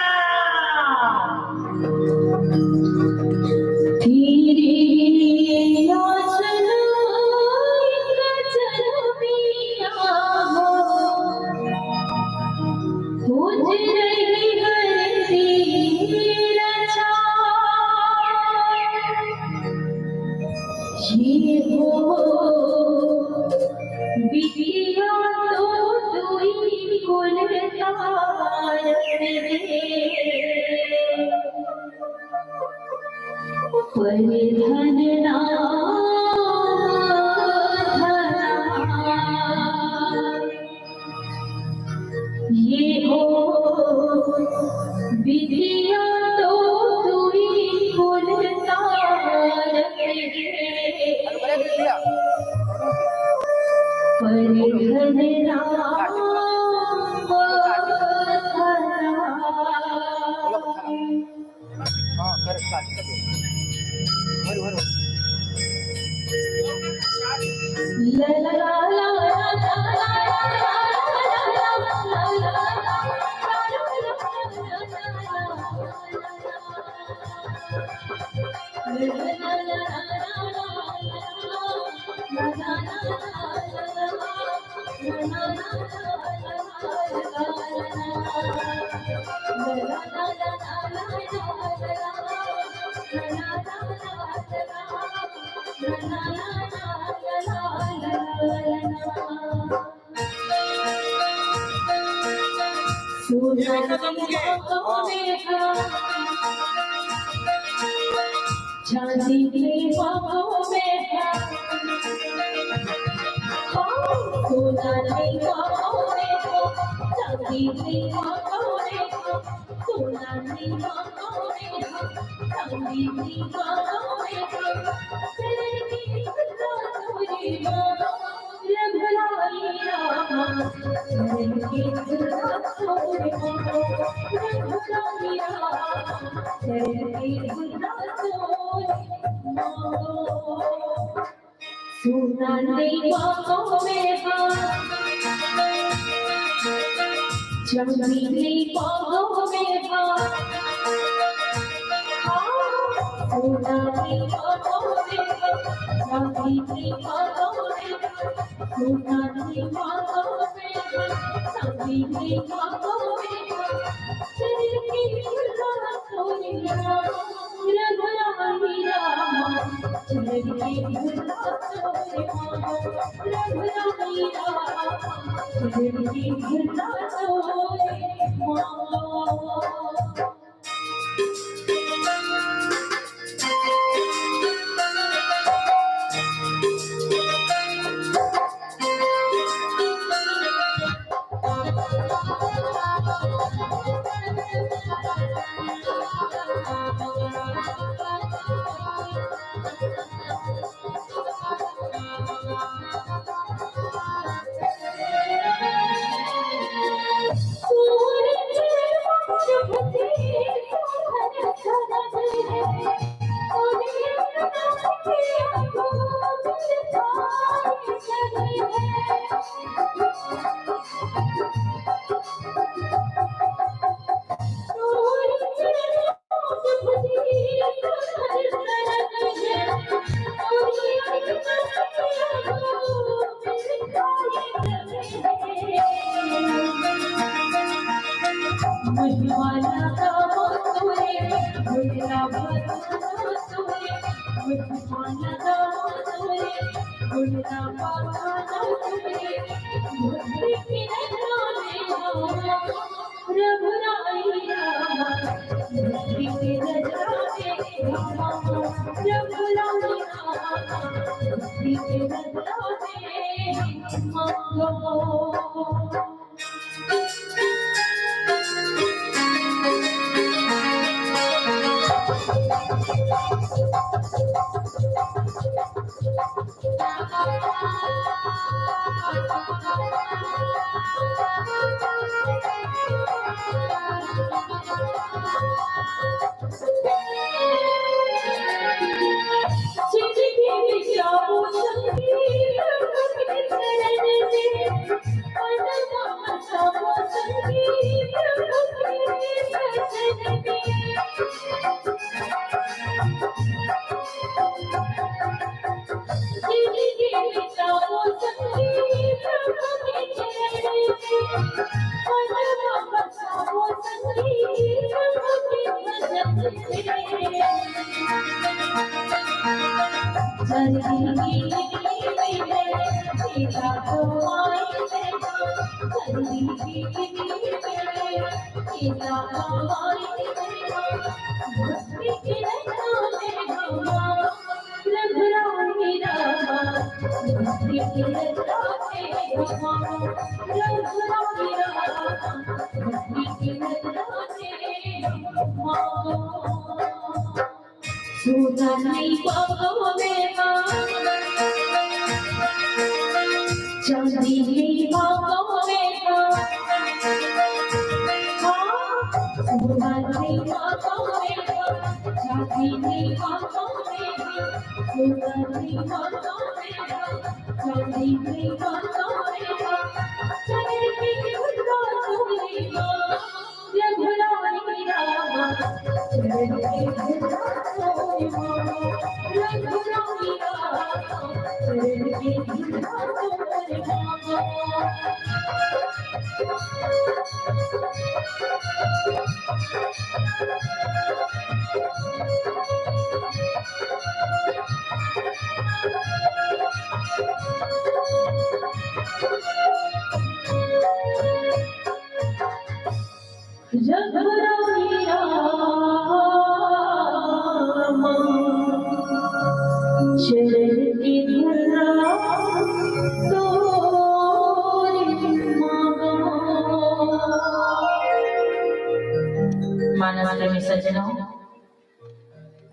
मानस प्रेमी सज्जनों,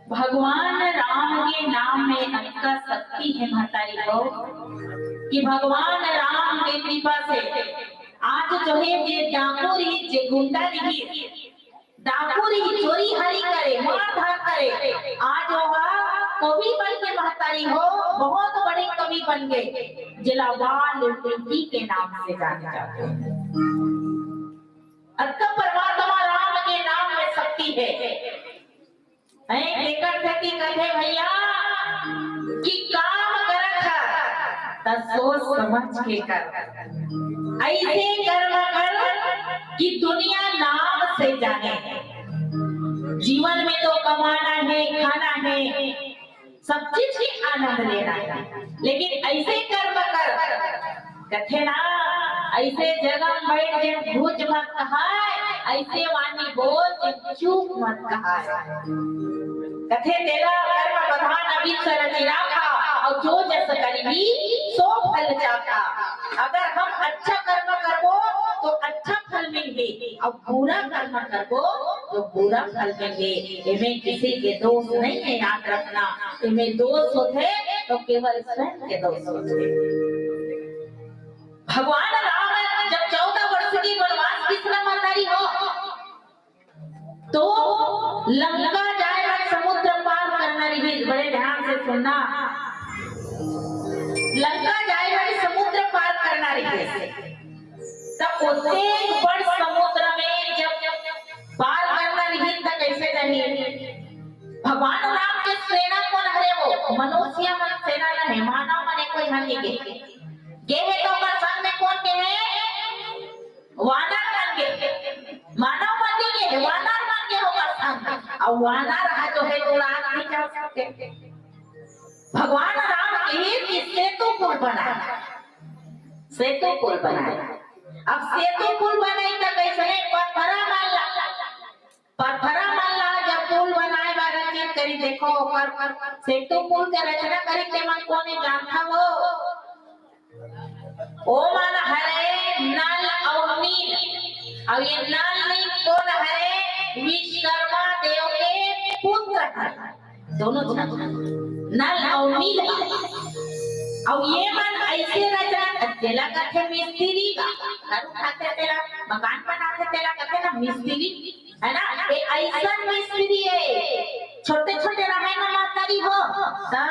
भगवान राम के नाम में अतका शक्ति हे महतारी हो कि भगवान राम के कृपा से आज जो हे जे डाकू रहिस, जे गुंडा रहिस, डाकू रहिस, चोरी हरी करे, मारधार करे, आज वो कवि बन के महतारी हो, बहुत बड़े कवि बन गए, जेला वाल्मीकि के नाम से जाने जाथे। अतका परमात्मा राम के नाम में शक्ति हे। हैं, एकर सेती कथे भैया कि काम करत हस त सोच समझ के कर, अइसे कर्म कर कि दुनिया नाम से जाने। जीवन में तो कमाना है, खाना है, सब चीज के आनंद लेना है, लेकिन ऐसे कर्म कर, कथे ना, ऐसे जगह बैठ जे भूत मत कहाय, ऐसे वाणी बोल जे चूक मत कहाय। कथे तेला कर्म प्रधान अविचल राखा, और जो जस करिबी सो फल चाखा। अगर हम अच्छा कर्म करबो तो अच्छा फल मिलही, और बुरा कर्म करबो तो बुरा फल मिलही। एमे किसी के दोष नहीं है, याद रखना। एमे दोष होथे तो केवल स्वयं के दोष होथे। भगवान राम जब चौदह वर्ष की वनवास किसना महतारी हो, तो लंका जाए बर समुद्र पार करना रहिस। बड़े ध्यान से सुनना, लंका जाए बर समुद्र पार करना रहिस। तब ओतेक बड़ समुद्र में जब पार करना रहिस, त कैसे जाही? भगवान राम के सेना कोन हरे? वो मनुष्य मन सेना नहीं, मानव मन कोई हन नहीं गे। गे हे तो ओकर संग में कोन गे हे? वानर मन गे, मानव मन नहीं गे, वानर मन गे ओकर संग। अब वानर हा जो है तो उड़ान नहीं जा सकते। भगवान राम कहिस कि सेतु पुल बनाए, सेतु पुल बनाए। अब सेतु पुल बनाई त कैसे? पत्थरा मन ला, पत्थरा मन ला जब पुल बनाए बर रचित करी, देखो ओकर सेतु पुल के रचना करी ते मन कोने जानथा वो? ओ मन हरे नल अउ नील। अउ ये नल नील कोन हरे? विश्वकर्मा देव के पुत्र हरे, दोनों झन, नल अउ नील। अउ ये मन ऐसे रचना, जेला कथे मिस्त्री का, घर उठाथे तेला, मकान बनाथे तेला कथे ना मिस्त्री, है ना? ये ऐसा मिस्त्री है, छोटे छोटे रहे ना महतारी हो, त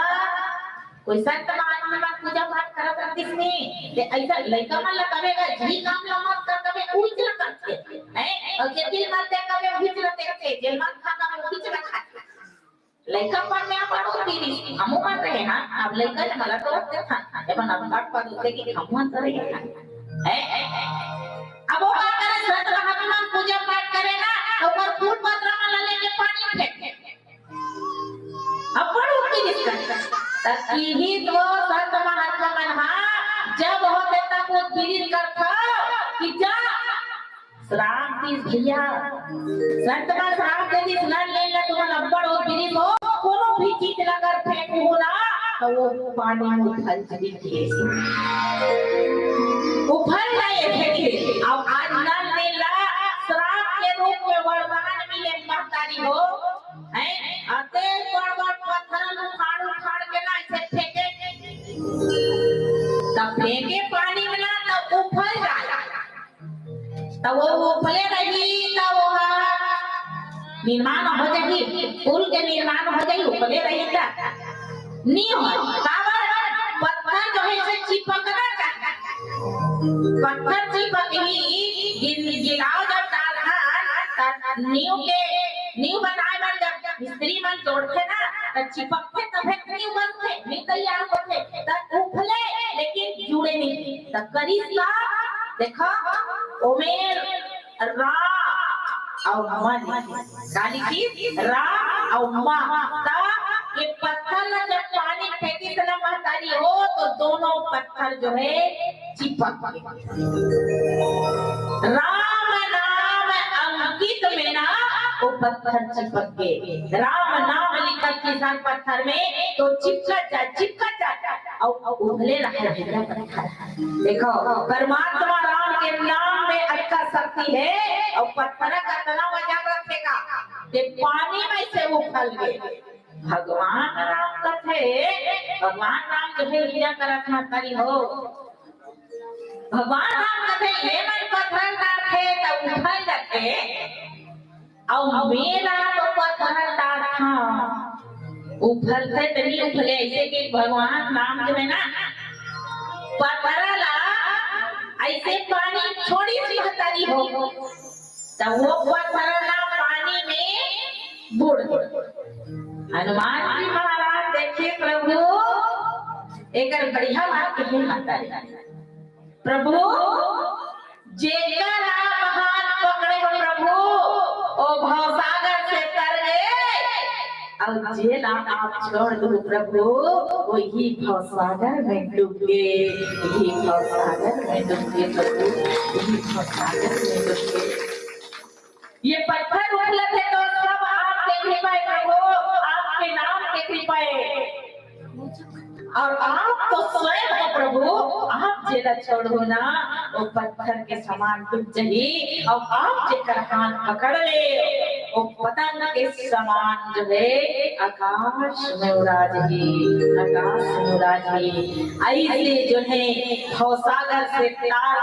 कोई संत महात्मा मन पूजा पाठ करत रहिस नहीं, ते ऐसा लइका मन ला कबे का जी काम ला मत कर, कबे उहिच ला करथे, हैं? अउ जे दिल मत दे, कबे उहिच ला देखथे, जेल मत खा, कबे उहिच ला खाथे। लइका मन में अपन उठ गिरिस, हमू मन रहे ना, अब लइका ले मला तो रखते था, एमन अब बात बात होते कि हमू मन तो रहे ना, हैं? अब वो का करे, संत महात्मा मन पूजा पाठ करे ना, तो ओकर फूल पत्रा मन ला लेके पानी फेंके। अब्बड़ उठ गिरिस। त इही तो संत महात्मा मन हा जब होथे तब उठ गिरिस करथे कि जा श्राप दिस भैया, संत मन श्राप दे दिस, नल नील ला तुमन अब्बड़ उठ गिरिस हो, कोनो भी चीज ला अगर फेंकहू ना, त वो पानी में उफल जाही। उफल जाही। अब आज नल नील ला श्राप के रूप में वरदान मिले महतारी हो, हैं? अतेक बड़ बड़ पत्थर उखाड़ उखाड़ के ना ऐसे फेंके, तब फेंके पानी में ना, तब उफल जाए। त वो उफले रही, त वो हा निर्माण हो जाही, पुल के निर्माण हो जाही, उफले रही त नी हो। काबर? पत्थर जो है, इसे चिपकना चाहिए। पत्थर चिपक ही गिल-, गिलाव जब डालथन, त नींव के, नींव बनाए बर जब मिस्त्री मन जोड़थे ना, त चिपकथे तभे त नींव बनथे, नींव तैयार होथे, त उफले, लेकिन जुड़े नहीं। त करिस का? देखा, ओमेर रा अउ मा लिखिस। का लिखिस? रा अउ मा। त ये पत्थर ला जब पानी फेंकिस ना महतारी हो, तो दोनों पत्थर जो है चिपक गे। राम नाम अंकित में ना वो पत्थर चिपक गे। राम नाम लिखत किस पत्थर में, तो चिपकत जा, चिपकत जा। अउ, अउ उफले रहा है पत्थर। देखो, परमात्मा राम के नाम में अतका शक्ति है, अउ पत्थर का अतना वजन रखेगा, ते पानी में से उफल गे। भगवान राम कथे, भगवान राम जो है लीला करत महतारी हो, भगवान राम कथे, ये मन पत्थर डालथे त उफल जाथे, अउ मेरा तो पत्थर डालथा, उफलथे त नी उफले। ऐसे कि भगवान राम जो है ना, पत्थर ला ऐसे पानी छोड़िस महतारी हो, त वो पत्थर ला पानी में बुड़ गे। हनुमान जी महाराज देखे, प्रभु, एकर बढ़िया बात कही महतारी। प्रभु, जेकर आप हाथ पकड़े हो प्रभु, ओ भवसागर से तर अउ जेला आप छोड़ दो प्रभु, वही भवसागर में डूब गे, वही भवसागर में डूब गे प्रभु, वही भवसागर में डूब गे। ये पत्थर उथलत हे तो सब आपके कृपा हे प्रभु, आपके नाम के कृपा हे। अउ आप तो स्वयं हो प्रभु, आप जेला छोड़हू ना, वो पत्थर के समान टूट जही, अउ आप जेकर हाथ पकड़ ले, वो पतंग के समान जो हे आकाश में उड़ा जही, आकाश में उड़ा जही। अइसे जो हे भवसागर से तार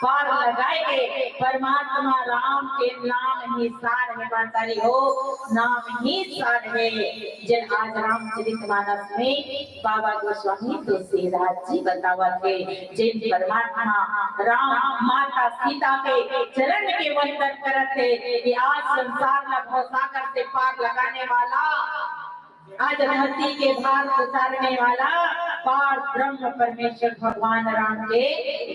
पार लगाए के परमात्मा राम के नाम ही सार हे, महतारी हो, नाम ही सार हे। जेन आज रामचरित मानस में बाबा गोस्वामी तुलसीदास जी बतावत हे, जेन परमात्मा राम माता सीता के चरण के वंदन करत हे, ये आज संसार ला भवसागर से पार लगाने वाला, आज धरती के भार उतारने वाला पार ब्रह्म परमेश्वर भगवान राम के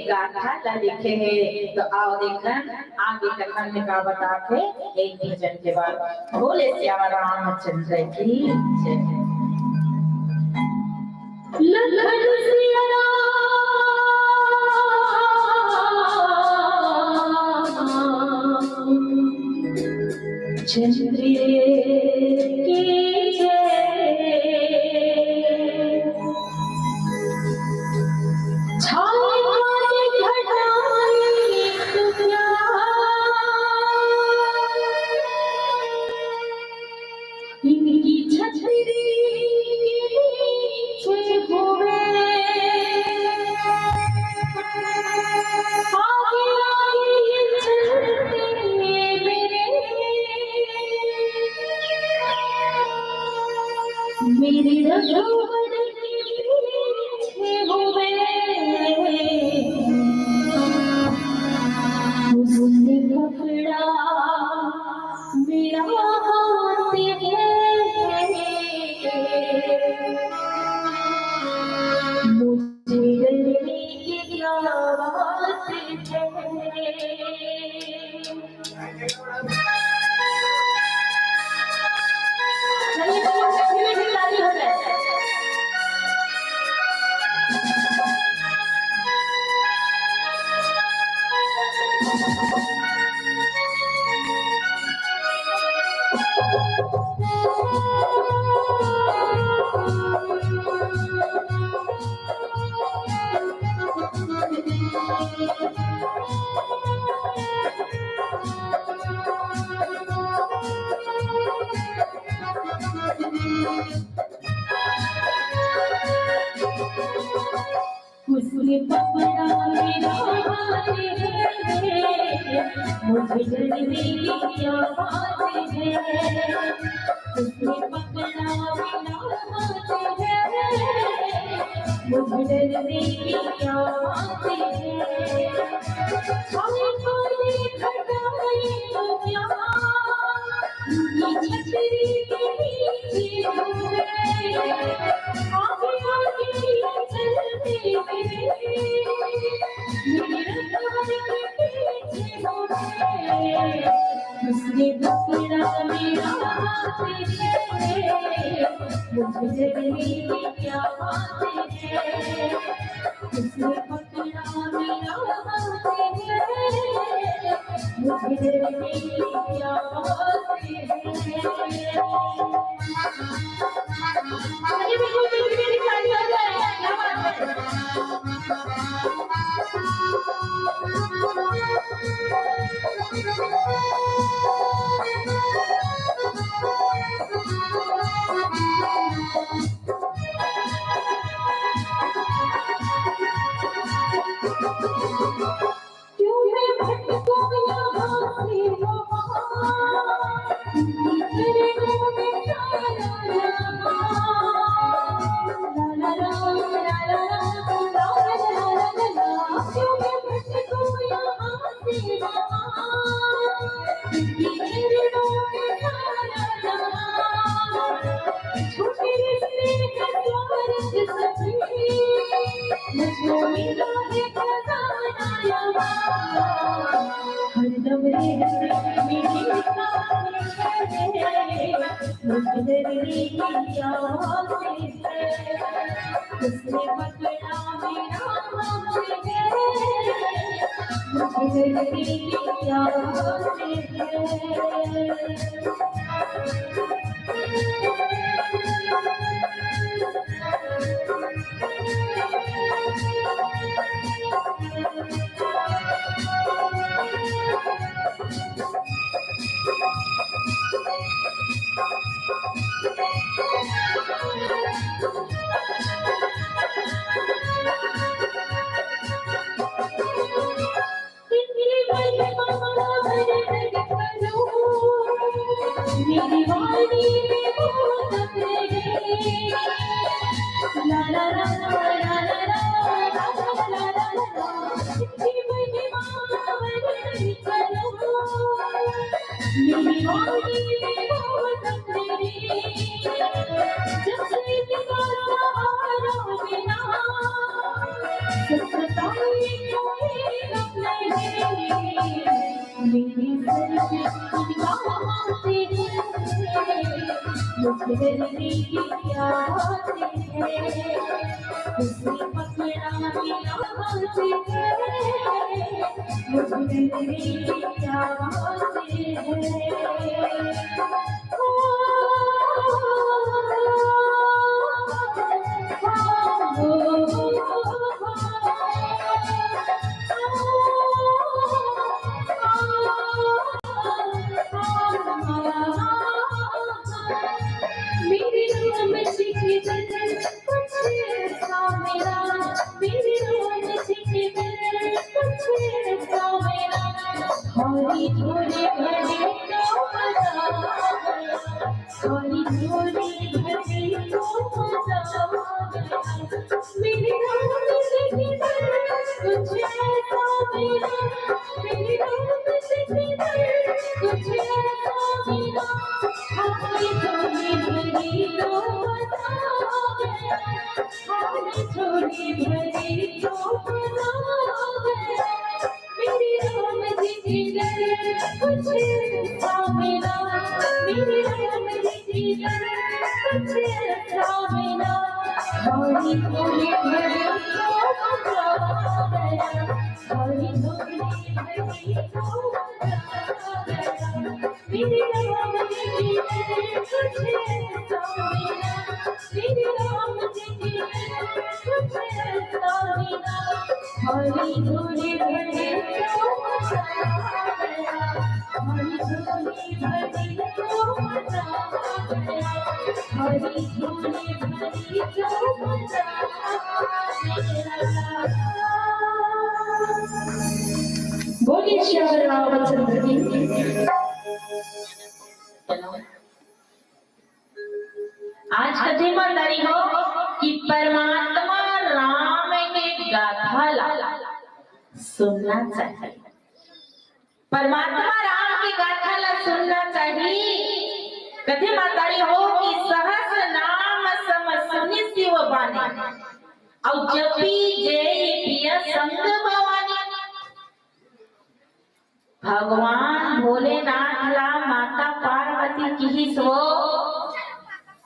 गाथा ला लिखे हे। तो आओ देखन आगे कथन में का बताथे एक भजन के बाद। बोले सियावर रामचंद्र की जय। लखन सिया राम चंद्र की जय। छाए वाली घटाएं तो क्या, इनकी छतरी के नीचे हुए। आगे आगे ये चलते मेरे, मेरे रघुवर के पीछे हुए। उसने पकड़ा मेरा हाथ है, मुझे डरने की क्या बात है। चलिए, तो फिर भी ताली हो जाए। उसने पकड़ा मेरा हाथ है, मुझे डरने की क्या बात है। उसने पकड़ा मेरा हाथ है, मुझे डरने की क्या बात है। छाए वाली घटाएं तो क्या, ये छतरी के नीचे हो गए। आगे आगे चलते हुए, मेरे रघुवर के पीछे हो गए। उसने पकड़ा मेरा हाथ है, मुझे डरने की क्या बात है। उसने पकड़ा मेरा हाथ है, मुझे डरने की क्या बात है। चलिए, बिल्कुल, बिल्कुल, बिल्कुल, ताली हो जाए। क्या बात है। क्यों मैं भटकूं यहाँ से वहाँ, तेरे मुंह में ताला लगा। ला ला ला, ला ला ला, ला ला ला, ला ला ला। क्यों मैं भटकूं यहाँ से वहाँ, तेरे मुंह में ताला लगा। झूठे रिश्ते का स्वार्थ सभी, मुझको मिला है खजाना नवा। हरदम रहते मेरे साथ, मुझे डरने बोलिए श्री रामचंद्र की। आज कथे म तरी हो कि परमात्मा राम के गाथा ला सुनना चाहिए। परमात्मा राम के गाथा ला सुनना चाहिए। कथे म तरी हो कि सहस नाम सम सुनि शिव बानी, अउ जपि जेहि पिय संग भवानी। भगवान भोलेनाथ ला माता पार्वती किहिस हो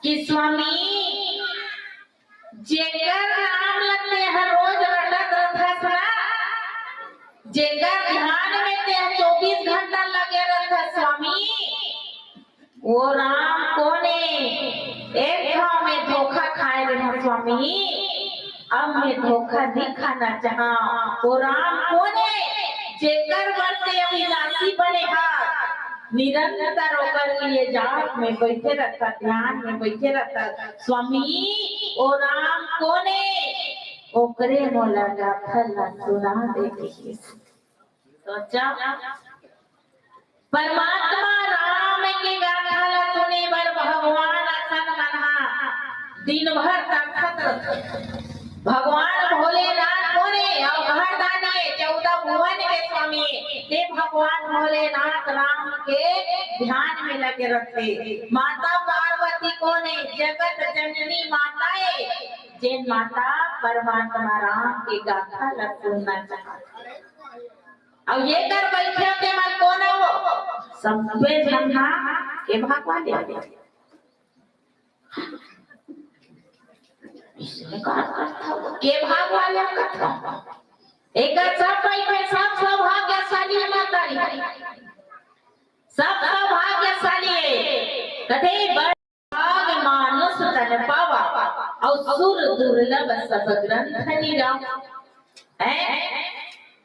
कि स्वामी, जेकर नाम ल तेह रोज रटत रथस ना, जेकर ध्यान में तेह चौबीस घंटा लगे रथस स्वामी, वो राम कोन ए? एक घाव में धोखा खाए रहे स्वामी, अब मैं धोखा नहीं खाना चाहा। वो राम कोन ए, जेकर बर ते अविनाशी बने हा? निरंतर ओकर लिए जाप में बैठे रहता, ध्यान में बैठे रहता। स्वामी, वो राम कोन ए? ओकरे मोला गाथा ला सुना दे कहिस। सोचा, परमात्मा राम के गाथा ला सुने बर भगवान असन मन हा दिन भर तड़फत रथे। भगवान भोलेनाथ कोन ए? अवघड़दानी, चौदह भुवन के स्वामी। हे भगवान भोलेनाथ राम के ध्यान में लगे रथे। माता पार्वती कोन ए? जगत जननी माता ए। जेन माता परमात्मा राम के गाथा ला सुनना चाहत हे। अउ ये कर बैठे ते मन कोन हो? सब्बे झन हा के भगवान याद हे। इसमें का करथव? के भाग वाले कथव? एकर सब बइठे, सब सौभाग्यशाली हे माता री। सब सौभाग्यशाली हे। कथे बड़ भाग मानुष तन पावा, अउ सुर दुर्लभ सब ग्रंथ निरावा। हैं?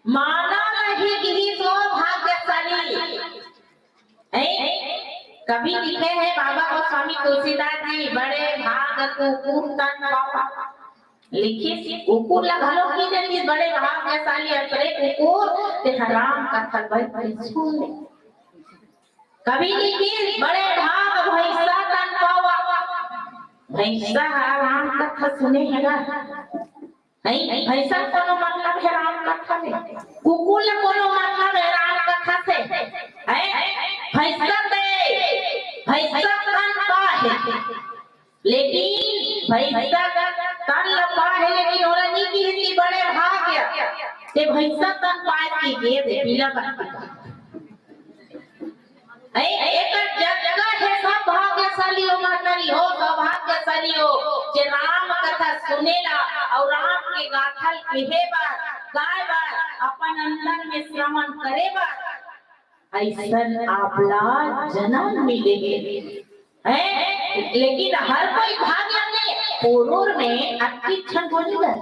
माना नहीं गिरी सौभाग्यशाली। हैं? कभी लिखे हे बाबा गोस्वामी तुलसीदास जी, बड़े भाग कुकुर तन पावा। लिखिस, कुकुर ला घलो की देतिस, बड़े भाग्यशाली अतरे कुकुर, ते ह राम कथा बइठ के सुन ले। कभी लिखिस, बड़े भाग भैंसा तन पावा। भैंसा ह राम कथा सुने हे गा। नहीं, भैंसा कोनो मतलब हे राम कथा में? कुकुर ला कोनो मतलब हे राम कथा से? हैं? भैंसा दे, भैंसा तन पाहे। लेकिन भैंसा तन ल पाहे, लेकिन ओला नी किहिस कि बड़े भाग, ते भैंसा तन पाए कि गे दे, पीला बत्ती। ए, एकर जतका हे सब भाग्यशाली हो, माता री हो, सौभाग्यशाली हो, जे राम कथा सुनेला अउ राम के गाथा ल कहे बर, गाय बर, अपन अंदर में श्रवण करे बर, अइसन आप ला जनम मिले हे। हैं? लेकिन हर कोई भाग्य में पोरोर में अतकी झन बोली बर,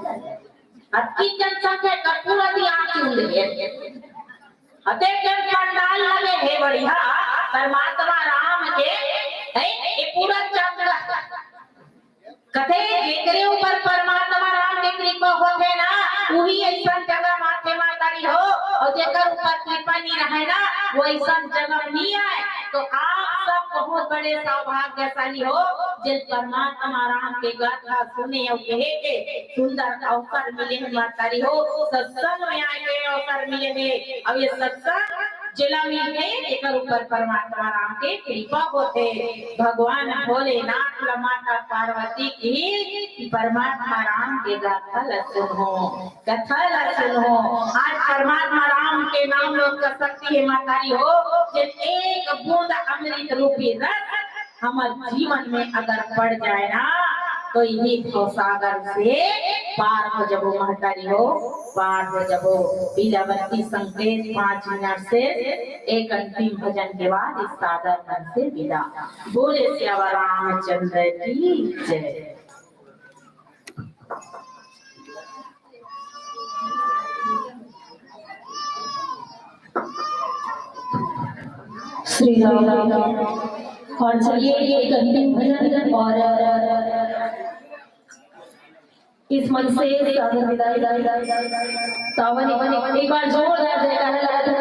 अतकी जनसंख्या कर पूरा दी आँख चुन ले। अतेक जन पंडाल लगे हे बढ़िया, परमात्मा राम के, हैं? ये पूरा चक्र। कथे जेकरे ऊपर परमात्मा राम के कृपा होथे ना, उही अइसन जगह म आथे माता री हो, अउ जेकर ऊपर कृपा नी रहे ना, वो अइसन जगह नी आए। तो आप सब बहुत बड़े सौभाग्यशाली हो, जे परमात्मा राम के गाथा सुने अउ कहे के सुंदर अवसर मिले हे माता री हो, सत्संग में आए के अवसर मिले हे। अउ ये सत्संग जेला मिलथे, एकर ऊपर परमात्मा राम के कृपा होथे। भगवान भोलेनाथ ल माता पार्वती किहिस, परमात्मा राम के गाथा ल सुनहू, कथा ल सुनहू। आज परमात्मा राम के नाम में ओतका शक्ति हे माता री हो, जे एक बूंद अमृत रूपी रस हमर जीवन में अगर पड़ जाए ना, तो इही भवसागर से पार हो जबो महतारी हो, पार हो जबो। पीला बत्ती संकेत पाँच मिनट से एक अंतिम भजन के बाद इस सादर मन से विदा। बोले सियावर रामचंद्र की जय। श्री राम। और चलिए, ये एक अंतिम भजन और इस मंच से सादर विदाई। सावन, एक बार जोरदार जयकारा लगा दो,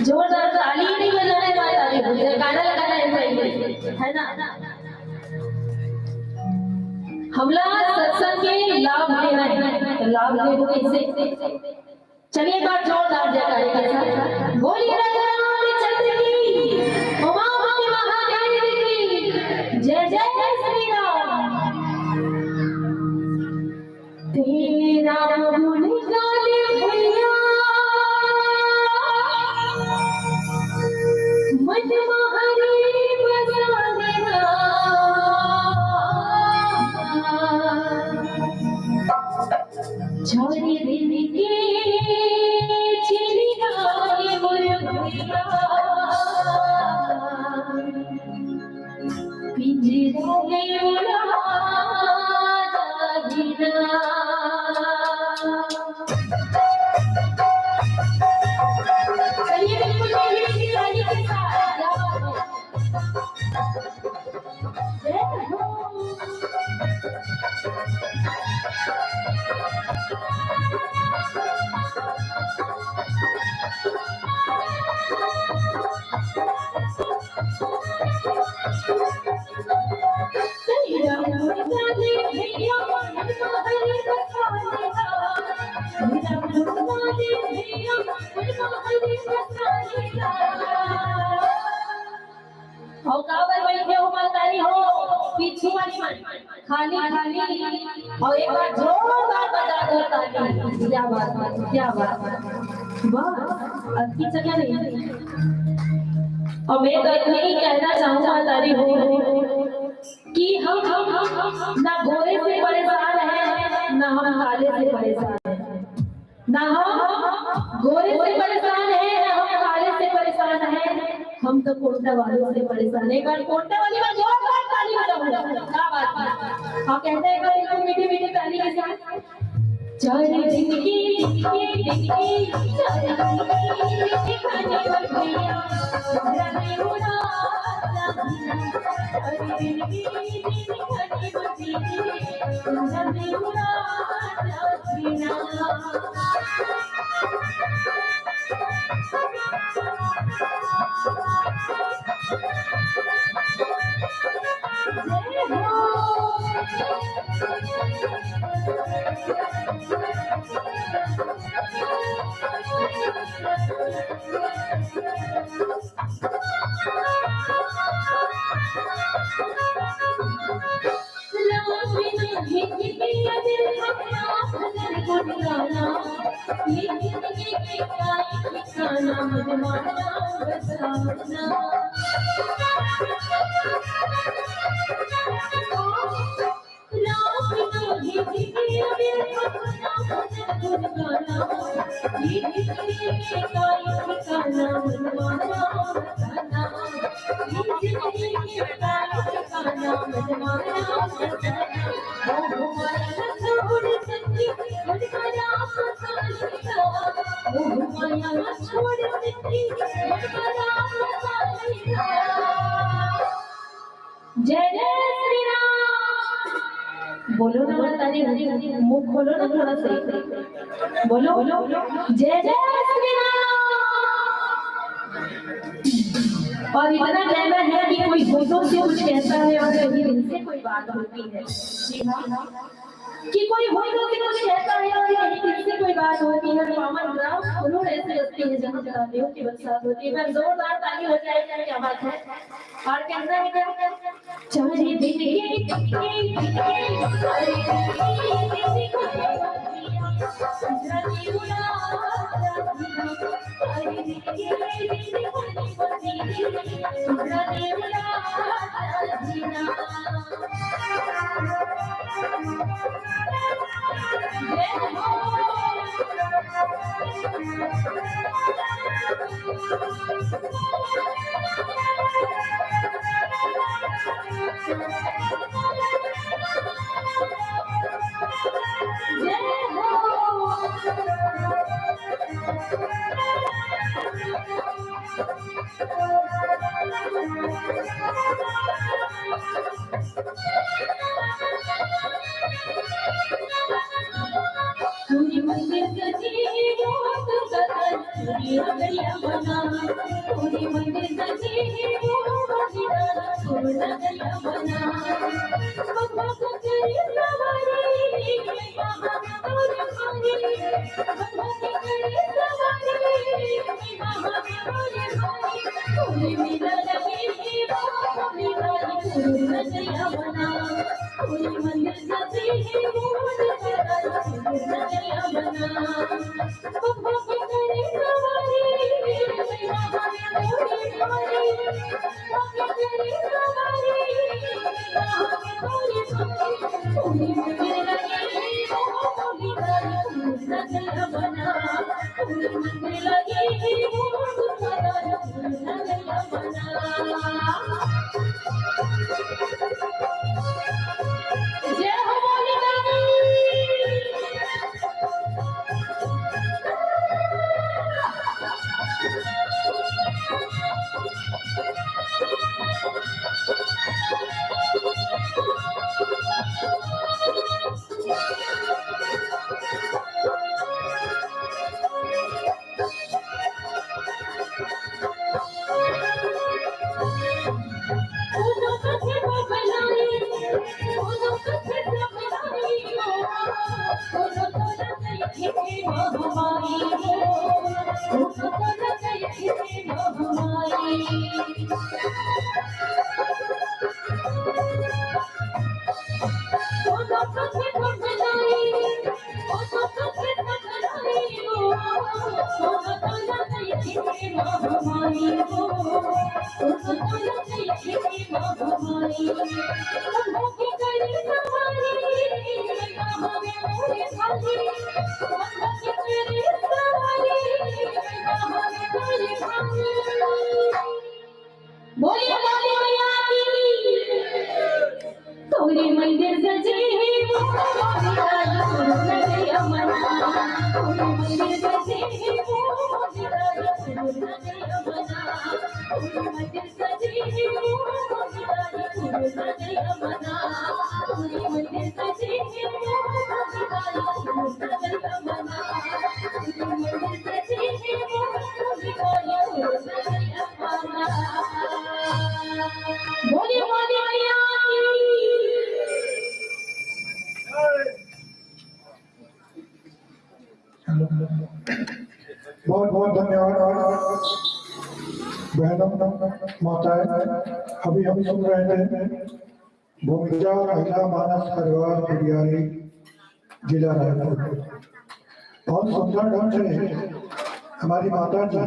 जोरदार ताली नहीं बजाना है, ताली, जयकारा लगाना है भाई, है ना? हमला सत्संग के लाभ लेना है, तो लाभ लेबो कैसे? चलिए, एक बार जोरदार जयकारे के साथ बोलिए रघुनाथ चंद्र की, उमापति महादेव की जय, जय श्री राम। तेरा गुण गाने भैया, मन हमारे बसा देना। छोड़ दिन के चिरगाए मोर भैया, पिंजरा में उड़ा दागिना। चलिए, बिल्कुल यही ताली के साथ। अउ काबर बइठे हो महतारी हो, पीछू वाली मन, खाली, खाली। अउ एक बार जोरदार बजा दो ताली। क्या बात है, क्या बात है। वाह, अतकी जगह नहीं। अउ मैं तो इतना ही कहना चाहूँ महतारी हो, कि हम, हम, हम, हम ना गोरे से परेशान हैं, ना हम काले से परेशान हैं, ना हम गोरे से परेशान हैं, ना हम काले से परेशान हैं, हम तो कोंटा वालों से परेशान हैं। एक बार कोंटा वाली में जोरदार ताली बजाओ, क्या बात है। और कहते हैं एक बार इनको मीठी मीठी ताली के साथ। जय जय श्री राम। बोलो ना, बता दे, मुंह खोलो ना थोड़ा सा, बोलो, बोलो, जय जय श्री राम। और इतना कहना है कि कोई होठों से कुछ कहता है और कहीं दिल से कोई बात होती है। जी हाँ, कि कोई होठों से कुछ कहता है और कहीं दिल से कोई बात होती है। पावन ग्राम कुरूर ऐसी बस्ती है जहाँ दानियों की बरसात होती है। मैं जोरदार ताली हो जाएगी, क्या बात है। और कहना है क्या? चाहे दिन के बोलिए, बोलिए मैया की। तोरे मंदिर सजे हे, तोरे मंदिर सजे हे, बोलिए, बोलिए मैया की। बहुत बहुत धन्यवाद बहनों, माताएं। अभी हम सुन रहे थे भूमिजा महिला मानस परिवार गुड़ियारी, जिला रायपुर। बहुत सुंदर ढंग से हमारी माता जी